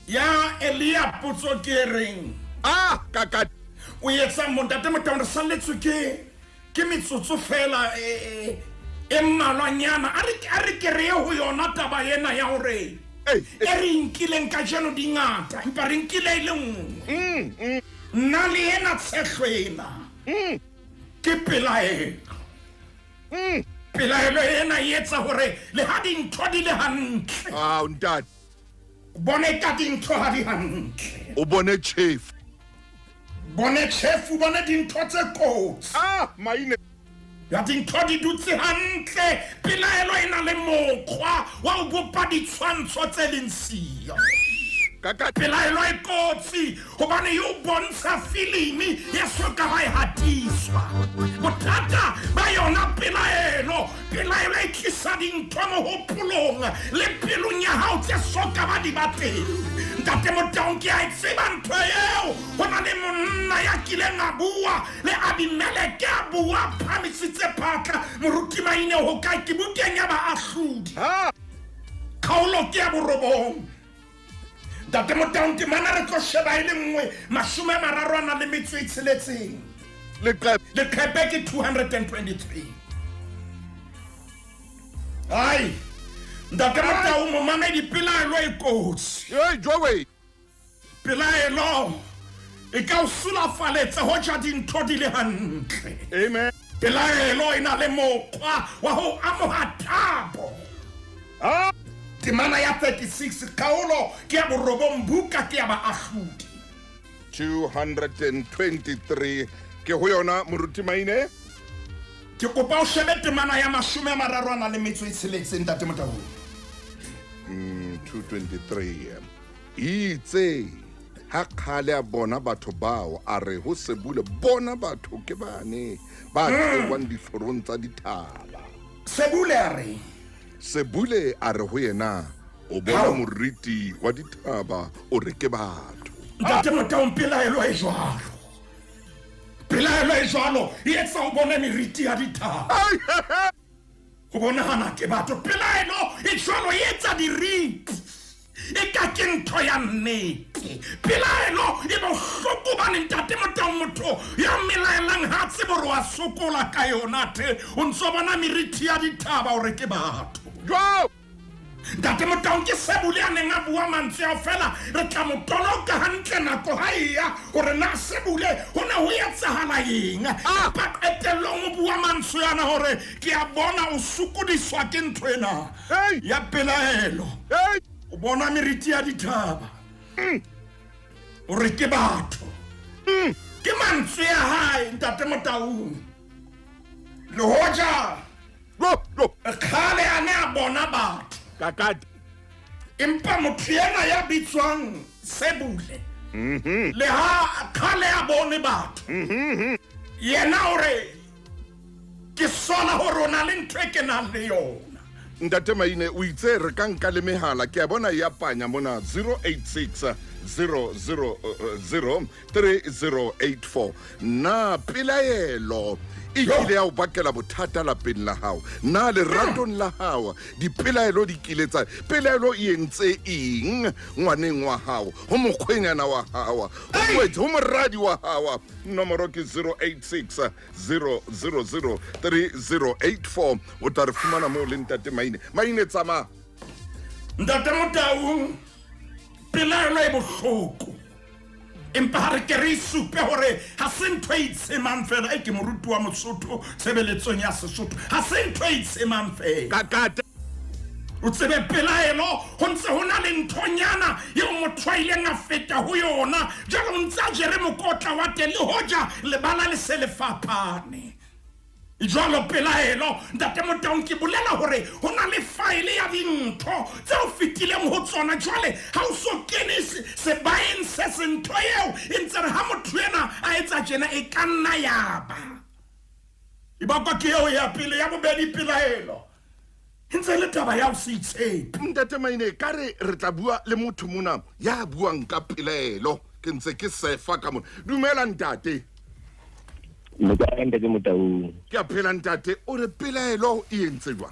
[SPEAKER 4] Ya Elia, potso ke e reng?
[SPEAKER 3] Ah, ka ka.
[SPEAKER 4] O etsang mo, ntate Motaung? Re salletswe ke metsotso fela e mmalwanyana. A re ke re ye ho yona taba ena ya hore
[SPEAKER 3] Ei,
[SPEAKER 4] e re nkileng kajeno di ngata, empa re nkile e le nngwe. Nna le ena tshehlo ena ke pelaelo. Pelaelo ena e etsa hore le ha dintho di le hantle,
[SPEAKER 3] Ah, ntate.
[SPEAKER 4] bone ka dintho ha di hantle.
[SPEAKER 3] O bone tjhefu.
[SPEAKER 4] Bone tjhefu, bone dintho tse kotsi.
[SPEAKER 3] Ah, Maine.
[SPEAKER 4] Ya dintho di dutse hantle, pelaelo e na le mokgwa wa ho bopa ditshwantsho tse leng siyo.
[SPEAKER 3] Ka ka.
[SPEAKER 4] Pelaelo e kotsi hobane e o bontsha filimi e so ka ba e hatiswa. Bothata ba yona pelaelo, pelaelo e tlisa dintho mohopolong le pelong ya hao tse so ka ba di ba teng. Ntate Motaung, ke a e tseba ntho eo. Ho na le monna ya kileng a bua le Abimeleke, a bua a phahamisitse phatla. Moruti Maine, ho kae? Ke bukeng ya Baahlodi,
[SPEAKER 3] Ha.
[SPEAKER 4] kgaolo ke ya 9, ntate Motaung. Temana re tlo sheba e le nngwe, 36.
[SPEAKER 3] Leqephe.
[SPEAKER 4] Leqepe ke 223. Ai, ntate Motau, momamedi, pelaelo e kotsi.
[SPEAKER 3] Hey, Joey.
[SPEAKER 4] Pelaelo e ka o sulafaletsa hoja dintho di le hantle.
[SPEAKER 3] Amen.
[SPEAKER 4] Pelaelo e na le mokgwa wa ho amoha thabo.
[SPEAKER 3] Ah,
[SPEAKER 4] Temana ya 36, kgaolo ke ya 9, buka ke ya Baahlodi.
[SPEAKER 3] 223 ke ho yona, moruti Maine.
[SPEAKER 4] Ke kopa o shebe temana ya 36, ntate Motaung.
[SPEAKER 3] 223. Itse ha kgale a bona batho bao, a re ho Sebule, bona batho ke bane ba theohang ditlhorong tsa dithaba.
[SPEAKER 4] Sebule a re?
[SPEAKER 3] Sebule a re ho yena, o bona
[SPEAKER 4] Hao.
[SPEAKER 3] moriti wa dithaba, o re ke batho.
[SPEAKER 4] Ntate Motaung, pelaelo e jwalo, pelaelo e jwalo e etsa o bone meriti ya dithaba, ho bonahana ke batho. Pelaelo e jwalo e etsa diriti e ka ke ntho ya nnete. Pelaelo e bohloko bane, ntate Motaung, motho ya melaelang ha tsebe hore wa sokola ka yona the o ntso bona meriti ya dithaba hore ke batho.
[SPEAKER 3] Jwang?
[SPEAKER 4] Ntate Motaung, ke Sebule a neng a bua mantswe ao fela. Re tla mo toloka hantle nako ha e ya hore na Sebule ho ne ho etsahala eng, empa qetellong Qetellong o bua mantswe ana hore ke a bona o sokodiswa ke ntho ena ya pelaelo. O bona meriti ya dithaba. O re ke batho. Ke mantswe a hae ntate Motaung. Le hoja kgale a ne a bona batho.
[SPEAKER 3] Kakati.
[SPEAKER 4] Empa motho ena ya bitswang Sebule le ha kgale a bone batho yena o re ke sola gore o na le ntho e ke nang le yona.
[SPEAKER 3] Ntate Maine o itse re ka nka le mehala ke a bona ya panya mona 086 000 3084 na pelaelo e kile ya o bakela bothata lapeng la hao na leratong la hao dipelaelo di kile tsa pelaelo e entse eng ngwaneng wa hao ho mokgwenyana wa hao ho moradi wa hao nomoro ke 086 000 3084 o tla re fumana moo le ntate Maine. Maine tsamaya.
[SPEAKER 4] Ntate Motaung, pelaelo e bohloko empa ha re ke re supe hore ha se ntho e itshemang fela. E ke moruti wa Mosotho tshebeletsong ya Sesotho, ha se ntho e itshemang fela.
[SPEAKER 3] Kakata.
[SPEAKER 4] O tsebe pelaelo ho ntse ho na le nthonyana eo motho a ileng a feta ho yona, jwale o ntse a jere mokotla wa teng le hoja lebala le se le fapane. Jwalo pelaelo ntate Motaung, ke bolela hore ho na le faele ya dintho tse o fetileng ho tsona, jwale ha o so kene sebaeng se se ntho eo e ntse re ha motho ena a etsa tjena e ka nna ya ba e bakwa ke eo ya pele. Ya bobedi, pelaelo e ntse le taba ya ho se itshepe.
[SPEAKER 3] Ntate Maine, ka re re tla bua le motho mona ya buang ka pelaelo, ke ntse ke sefa ka mona. Dumela ntate.
[SPEAKER 5] Ntate Motaung.
[SPEAKER 3] Ke a phela ntate. O re pelaelo e entse jwang?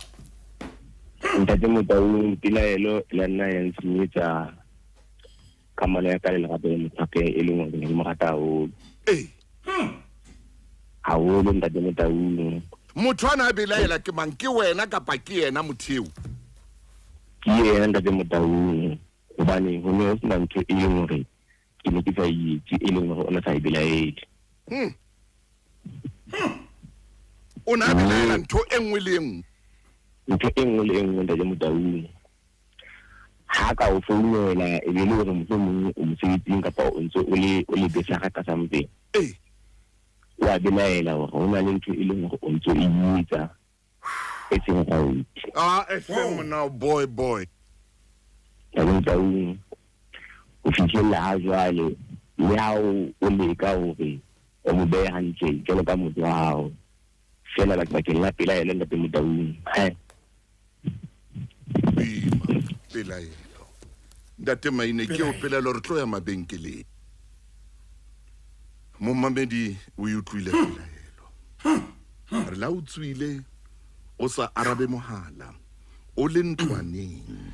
[SPEAKER 5] Ntate Motaung, pelaelo e la nna ya ntshenyetsa kamano ya ka le lerato le motho e leng hore ke mo rata haholo. Haholo ntate Motaung.
[SPEAKER 3] Motho ana a belaela ke mang? Ke wena kapa ke yena motho eo?
[SPEAKER 5] Ke yena ntate Motaung, hobane ho ne ho sena ntho e leng hore ke ne ke sa e etse e leng hore o ne sa e belaele.
[SPEAKER 3] O ne a belaela ntho e nngwe le e nngwe?
[SPEAKER 5] Ntho e nngwe le e nngwe ntate Motaung. Ha ka o founela e be le hore mohlomong o mosebetsing kapa o ntse o le besara ka something. O a belaela hore ho na le ntho e leng hore o ntse o e etsa e seng right.
[SPEAKER 3] Ah, FM now boy boy.
[SPEAKER 5] Ntate Motaung, ho fihlella ha jwale le ha o leka hore o mo behe hantle jwalo ka motho wa hao fela bakeng la pelaelo ntate Motaung.
[SPEAKER 3] Boima pelaelo ntate Maine, ke o pelaelo re tlo ya mabenkeleng. Momamedi o e utlwile pelaelo. Re la o tswile o sa arabe mohala o le ntlwaneng,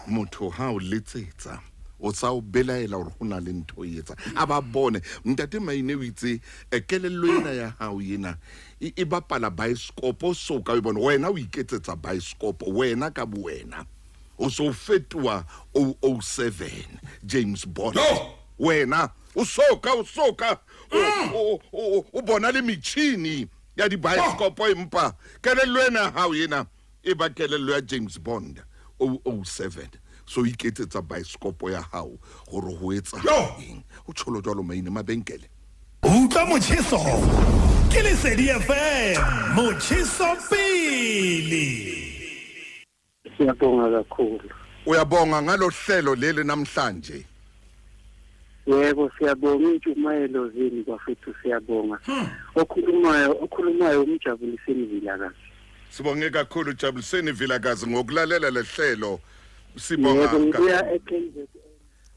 [SPEAKER 3] motho ha o letsetsa o sa o belaela hore ho na le ntho e etsa a ba bone. Ntate Maine o itse kelello ena ya hao ena e bapala baeskopo, so ka e bona wena o iketsetsa baeskopo wena ka bowena, o so fetoha 007 James Bond. Wena o soka o bona le metjhini ya dibaeskopo, empa kelello ena ya hao ena e ba kelello ya James Bond 007. So iketsetsa baeskopo ya hao hore ho etsa eng. O tsholo jwalo Maine mabenkele.
[SPEAKER 2] Utlwa motjheso ke Lesedi FM, motjheso pele.
[SPEAKER 6] Siyabonga kakhulu.
[SPEAKER 3] Uyabonga ngalohlelo leli namhlanje.
[SPEAKER 6] Yebo, siyabonga intshumayelo zenu bafethu, siyabonga. Okhulumayo uMjabuliseni Vilakazi.
[SPEAKER 3] Sibonge kakhulu Jabuliseni Vilakazi ngokulalela lehlelo. Sibonga.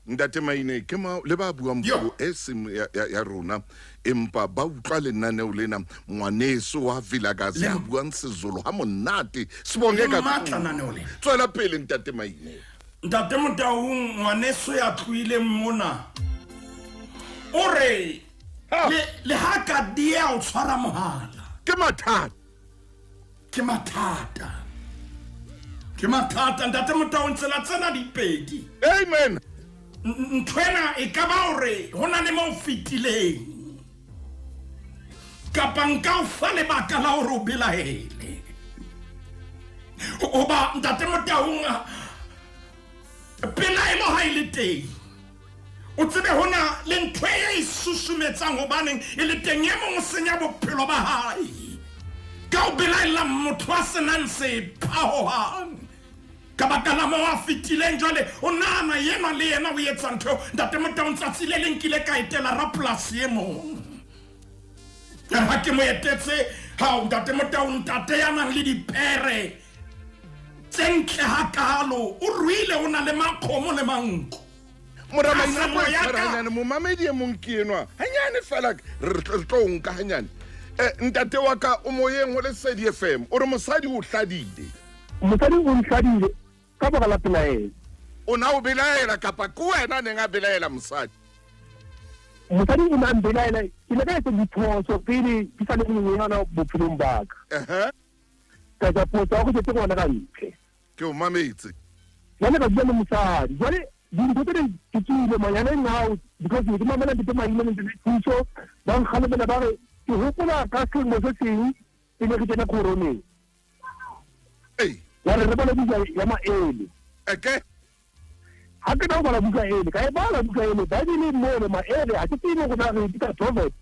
[SPEAKER 3] Ntate Maine, ke ma le ba buang puo e seng ya rona, empa ba utlwa lenaneo lena ngwaneso wa Vilakazi ya buang Sezulu ha monate. Sibonge kakhulu. Tswela pele ntate Maine.
[SPEAKER 4] Ntate Motaung, ngwaneso ya tlohileng mona o re le ha ka dia o tshwara mohala
[SPEAKER 3] ke mathata.
[SPEAKER 4] Ke mathata. Ke mathata ntate Motaung, tsela tsena di pedi.
[SPEAKER 3] Amen.
[SPEAKER 4] Ntho ena e ka ba hore ho na le mo fetileng. Kapa nka o fa lebaka la hore o belaele. Hoba Ntate Motaung, pelaelo ha e le teng, o tsebe ho na le ntho e e susumetsang hobaneng e le teng. E mong o senya bophelo ba hae ka o belaella motho a senang sepha hohang ka baka la moo a fetileng. Jwale o nahana enwa le yena o etsa ntho eo. Ntate Motaung, tsatsi le leng ke ile ka etela rapolasi e mong. Ha ke mo etetse, hao Ntate Motaung, ntate ya nang le dipere tse ntle hakalo, o ruile, o na le makgomo le manku.
[SPEAKER 3] Mora Maina, momamedi e mong ke enwa hanyane fela, re tlo nka hanyane. Ntate wa ka o moyeng ho Lesedi FM, o re mosadi o hladile.
[SPEAKER 5] Mosadi o nhladile ka baka la pelaelo.
[SPEAKER 3] O na o belaela kapa ke wena neng a belaela mosadi?
[SPEAKER 5] Mosadi o ne a mbelaela. Ke ile ka etsa diphoso pele ke sa le monyenyana bophelong ba ka. Ka etsa phoso ya go setse gona ka ntle.
[SPEAKER 3] Ke o mametse.
[SPEAKER 5] Jwale ka dula le mosadi. Jwale dintho tse ding ke tswile manyaneng ao because ne ke mamela Ntate Maine le Ntate Thuso ba nkgalemela, ba re ke hopola ka selemo se seng pele re kena coroneng. Ya re re bala buka ya maele. Ha ke na ho bala buka ele, ka e bala buka ele, Bible mole maele, ha ke tsebe hore na re ka Proverbs.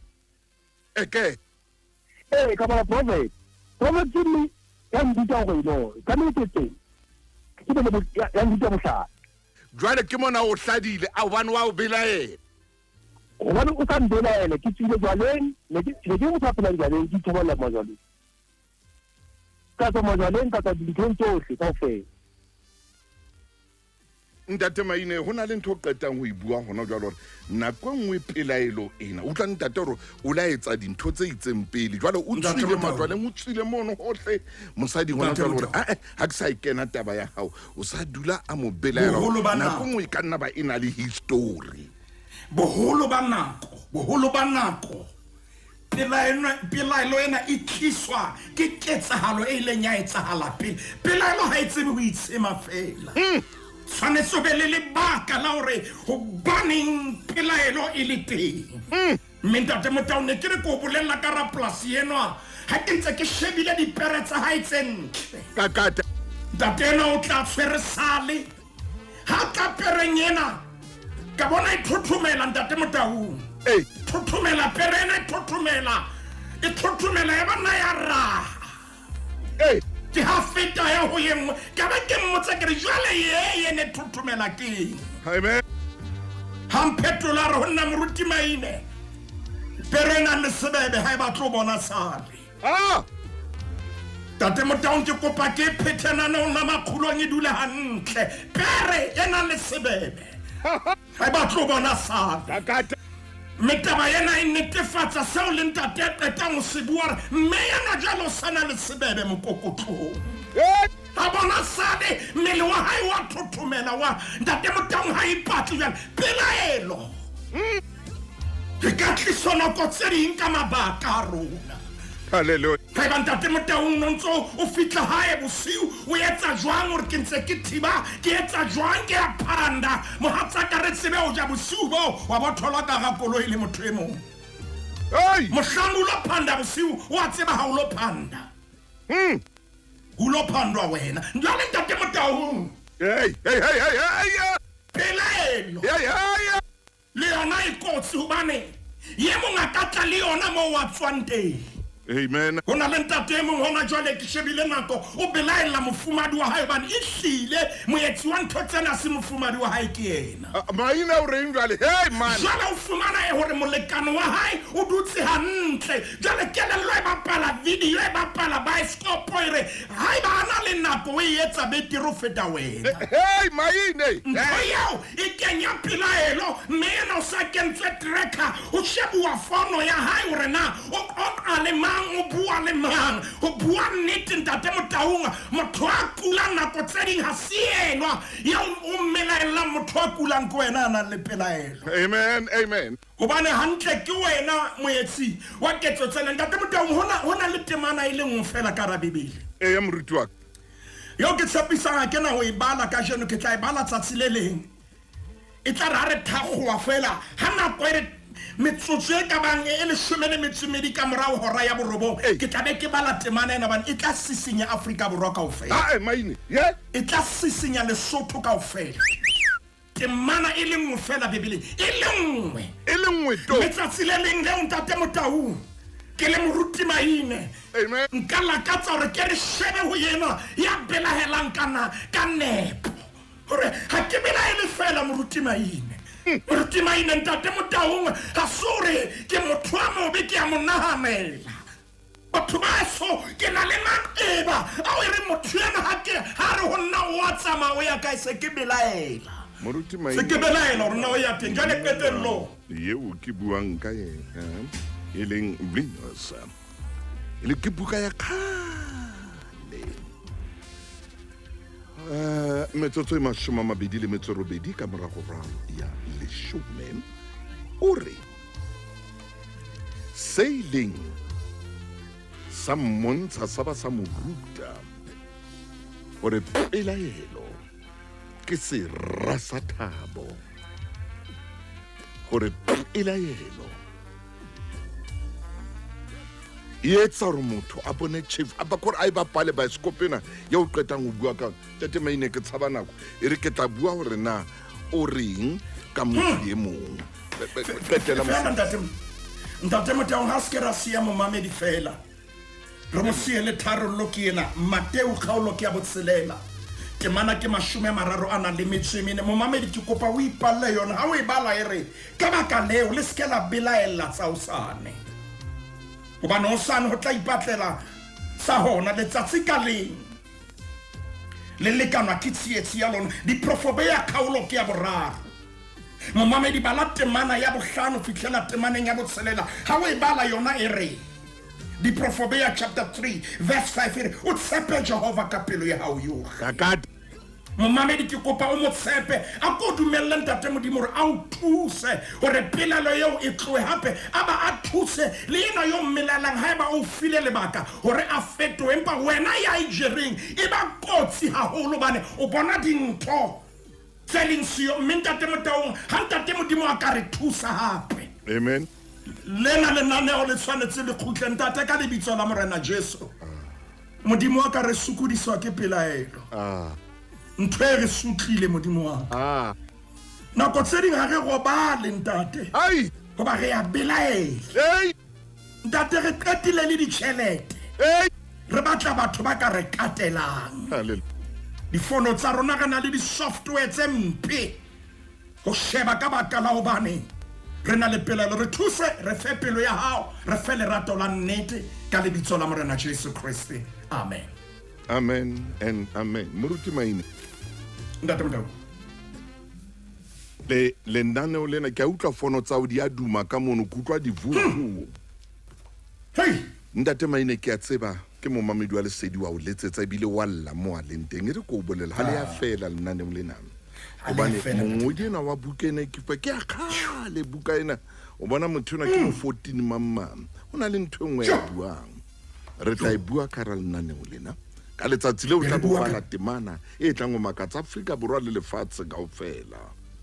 [SPEAKER 5] Ee, ka bala Proverbs. Proverbs mme ya nruta hore no, tlamehile ke teng. Ke be le ya nruta bohlale.
[SPEAKER 3] Jwale ke mona o hladile, a hobane wa o belaela.
[SPEAKER 5] Hobane o sa mbelaela, ke tswile jwaleng, ne ke motho a phelang jwaleng, ke ithobolla majwaleng. Ka tswa majwaleng, ka tswa dinthong tsohle kaofela.
[SPEAKER 3] Ntate Maine, ho na le ntho o qetang ho e bua hona jwale hore nako e nngwe pelaelo ena, utlwa ntate hore o la etsa dintho tse itseng pele, jwale o tswile majwaleng, o tswile mono hohle, mosadi hona jwale hore ae ha ke sa e kena taba ya hao, o sa dula a mo belaela. Nako nngwe e ka nna ba e na le history.
[SPEAKER 4] Boholo ba nako pelaelo ena e tliswa ke ketsahalo e ileng ya etsahala pele. Pelaelo ha e tsebe ho itshema fela. Tshwanetse o be le lebaka la hore hobaneng pelaelo e le teng. Mme Ntate Motaung, ne ke re ke o bolella ka rapolasi enwa, ha ke ntse ke shebile dipere tsa hae tse ntle.
[SPEAKER 3] Kakata.
[SPEAKER 4] Ntate enwa o tla tshwere sale. Ha tla pereng ena, ka bona e thothomela Ntate Motaung. Thothomela pere ena, e thothomela. E thothomela ya bana ya raha. Ke ha feta ya ho ye nngwe, ka ba ke mmotsa ke re jwale ye ne thothomela keng?
[SPEAKER 3] Amen.
[SPEAKER 4] Ha mphetola re ho nna moruti Maine, pere ena le sebebe ha e batle ho bona sale. Tate Motaung, ke kopa ke phethe naneong la makgulong e dule hantle. Pere e nang le sebebe ha e batle ho bona sale. Mme taba ena e netefatsa seo le ntate a qetang ho se bua hore mme ena jwale o sa na le sebebe mokokotlong. A bona sale, mmele wa hae wa thothomela wa Ntate Motaung ha ipatle jwale. Pelaelo e ka tliswa nako tse ding ka mabaka a rona.
[SPEAKER 3] Hallelujah.
[SPEAKER 4] Haeba Ntate Motaung o ntso o fihla hae bosiu, o etsa jwang hore ke ntse ke thiba, ke etsa jwang ke a phanda, mohatsaka re tsebe ho ja bosiu boo, wa bo thola ka hara koloi le motho e mong. Mohlang o lo phanda bosiu, o a tseba ha o lo phanda. O lo phandwa wena. Jwale Ntate Motaung. Pelaelo. Le yona e kotsi hobane ye mong a ka tla le yona moo wa tswang teng.
[SPEAKER 3] Amen.
[SPEAKER 4] Ho na le ntate e mong hona jwale, ke shebile nako, o belaella mofumadi wa hae hobane e hlile moetsi wa ntho tsena se mofumadi wa hae ke yena.
[SPEAKER 3] Maina o reng jwale? Hey man.
[SPEAKER 4] Jwale o fumana e hore molekane wa hae o dutse hantle. Jwale kelello e bapala video, e bapala bioscope, e re haeba a na le nako o e etsa betere ho feta wena.
[SPEAKER 3] Hey Maine.
[SPEAKER 4] Ntho eo e kenya pelaelo, mme yena o sa kentswe tracker, ho shebuwa fono ya hae hore na o qoqa le mang, o bua le mang. Ho bua nnete Ntate Motaung, motho a kulang nako tse ding ha se enwa ya o mmelaellang, motho a kulang ke wena a nang le pelaelo.
[SPEAKER 3] Amen, amen.
[SPEAKER 4] Hobane hantle ke wena moetsi wa ketso tsena. Ntate Motaung, ho na le temana e le nngwe fela ka hara Bibele.
[SPEAKER 3] Eya moruti wa ka.
[SPEAKER 4] Eo ke tshepisang ha ke na ho e bala kajeno, ke tla e bala tsatsi le leng. E tla re ha re thakgowa fela, ha nako e re Metsotso e ka bang e 12 ka morao hora ya borobong ke tla be ke bala temana ena bane e tla sisinya Afrika Borwa kaofela.
[SPEAKER 3] Maine ye
[SPEAKER 4] e tla sisinya Lesotho kaofela. Temana e le nngwe fela Bibeleng, e le nngwe,
[SPEAKER 3] e le nngwe to.
[SPEAKER 4] Letsatsi le leng leo ntate Motaung ke le moruti Maine, nka lakatsa hore ke re shebe ho yena ya belahelang kana ka nepo hore ha ke belaele fela moruti Maine. Moruti Maine ntate Motaung ha se hore ke motho a mobe, ke a mo nahanela. Batho ba so ke na le maqeba ao e re motho ena ha ke ha re ho nna o a tsamaya o ya kae, se ke belaela.
[SPEAKER 3] Moruti Maine
[SPEAKER 4] se ke belaela hore na o ya teng. Jwale qetellong
[SPEAKER 3] eo ke buang ka yena e leng Venus, e le ke buka ya kgale. Metsotso e 28 ka morago ya 10, o re se ileng sa mmontsha sa ba sa mo ruta hore pelaelo ke sera sa thabo, hore pelaelo e etsa hore motho a bone chief a ba kore a e bapale baesekopo ena ya o qetang ho bua ka Tate Maine. Ke tshaba nako e re ke tla bua hore na o reng ka motho e mong. Qetela.
[SPEAKER 4] Fela ntate Motaung, ha se ke ra siya momamedi fela, re mo siye le tharollo ke ena. Mateu kgaolo ke ya 6, temana ke 34. Momamedi ke kopa o ipalle yona. Ha o e bala e re, ka baka leo le se ke la belaella tsa hosane, hobane hosane ho tla ipatlela sa hona. Letsatsi ka leng le lekanwa ke tsietsi ya lona. Diprofobeya kgaolo ke ya 3. Momamedi bala temana ya 5 fihlela temaneng ya 6. Ha o e bala yona e re, Diprofobeya chapter 3 verse 5 e re, o tshepe Jehova ka pelo ya hao yohle. Momamedi ke kopa o mo tshepe, a ko dumelle ntate Modimo hore a o thuse hore pelaelo eo e tlohe, hape a ba a thuse le ena yo mmelaelang haeba o file lebaka hore a fetohe. Empa wena ya e jereng e ba kotsi haholo hobane o bona dintho tse leng siyo. Mme ntate Motaung, ha ntate Modimo a ka re thusa hape,
[SPEAKER 3] amen,
[SPEAKER 4] lena lenaneo le tshwanetse le kgutle ntate ka lebitso la Morena Jesu. Modimo wa ka, re sokodiswa ke pelaelo. Ntho e re sutlile Modimo wa ka. Nako tse ding ha re robale ntate, hoba re ya belaela. Ntate re qetile le ditjhelete, re batla batho ba ka re katelang. Difono tsa rona re na le di-software tse mpe ho sheba ka baka la hobane re na le pelaelo. Re thuse, re fe pelo ya hao, re fe lerato la nnete ka lebitso la Morena Jesu Kreste. Amen.
[SPEAKER 3] Amen and amen. Moruti Maine.
[SPEAKER 4] Ntate Motaung.
[SPEAKER 3] Le lenaneo lena ke a utlwa fono tsa o di a duma ka mono, ke utlwa divuvu.
[SPEAKER 4] Hey!
[SPEAKER 3] Ntate Maine ke a tseba ke momamedi wa Lesedi wa o letsetsa ebile wa lla mo a leng teng. E re ko o bolela ha le ya fela lenaneo lena. Hobane mongodi ena wa buka ena ke ke a kgale buka ena. O bona motho ena ke mo 14 mamang. Ho na le ntho e nngwe ya buang. Re tla e bua ka hara lenaneo lena. Ka letsatsi leo tla bopala temana e tlang ho makatsa Afrika Borwa le lefatshe kaofela.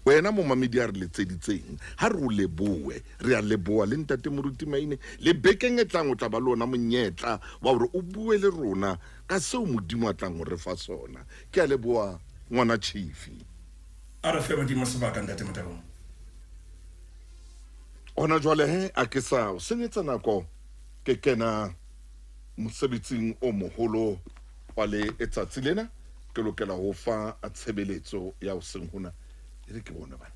[SPEAKER 3] Wena momamedi a re letseditseng, ha re o lebohe, re a leboha le ntate Moruti Maine. Le bekeng e tlang o tla ba le ona monyetla wa hore o bue le rona ka seo Modimo a tlang ho re fa sona. Ke a leboha ngwana Chief.
[SPEAKER 4] A re fe Modimo sebaka ntate Motaung.
[SPEAKER 3] Hona jwale he a ke sa o senyetsa nako, ke kena mosebetsing o moholo wa le etsatsi lena. Ke lokela ho fa tshebeletso ya hoseng hona. E re ke bone bana.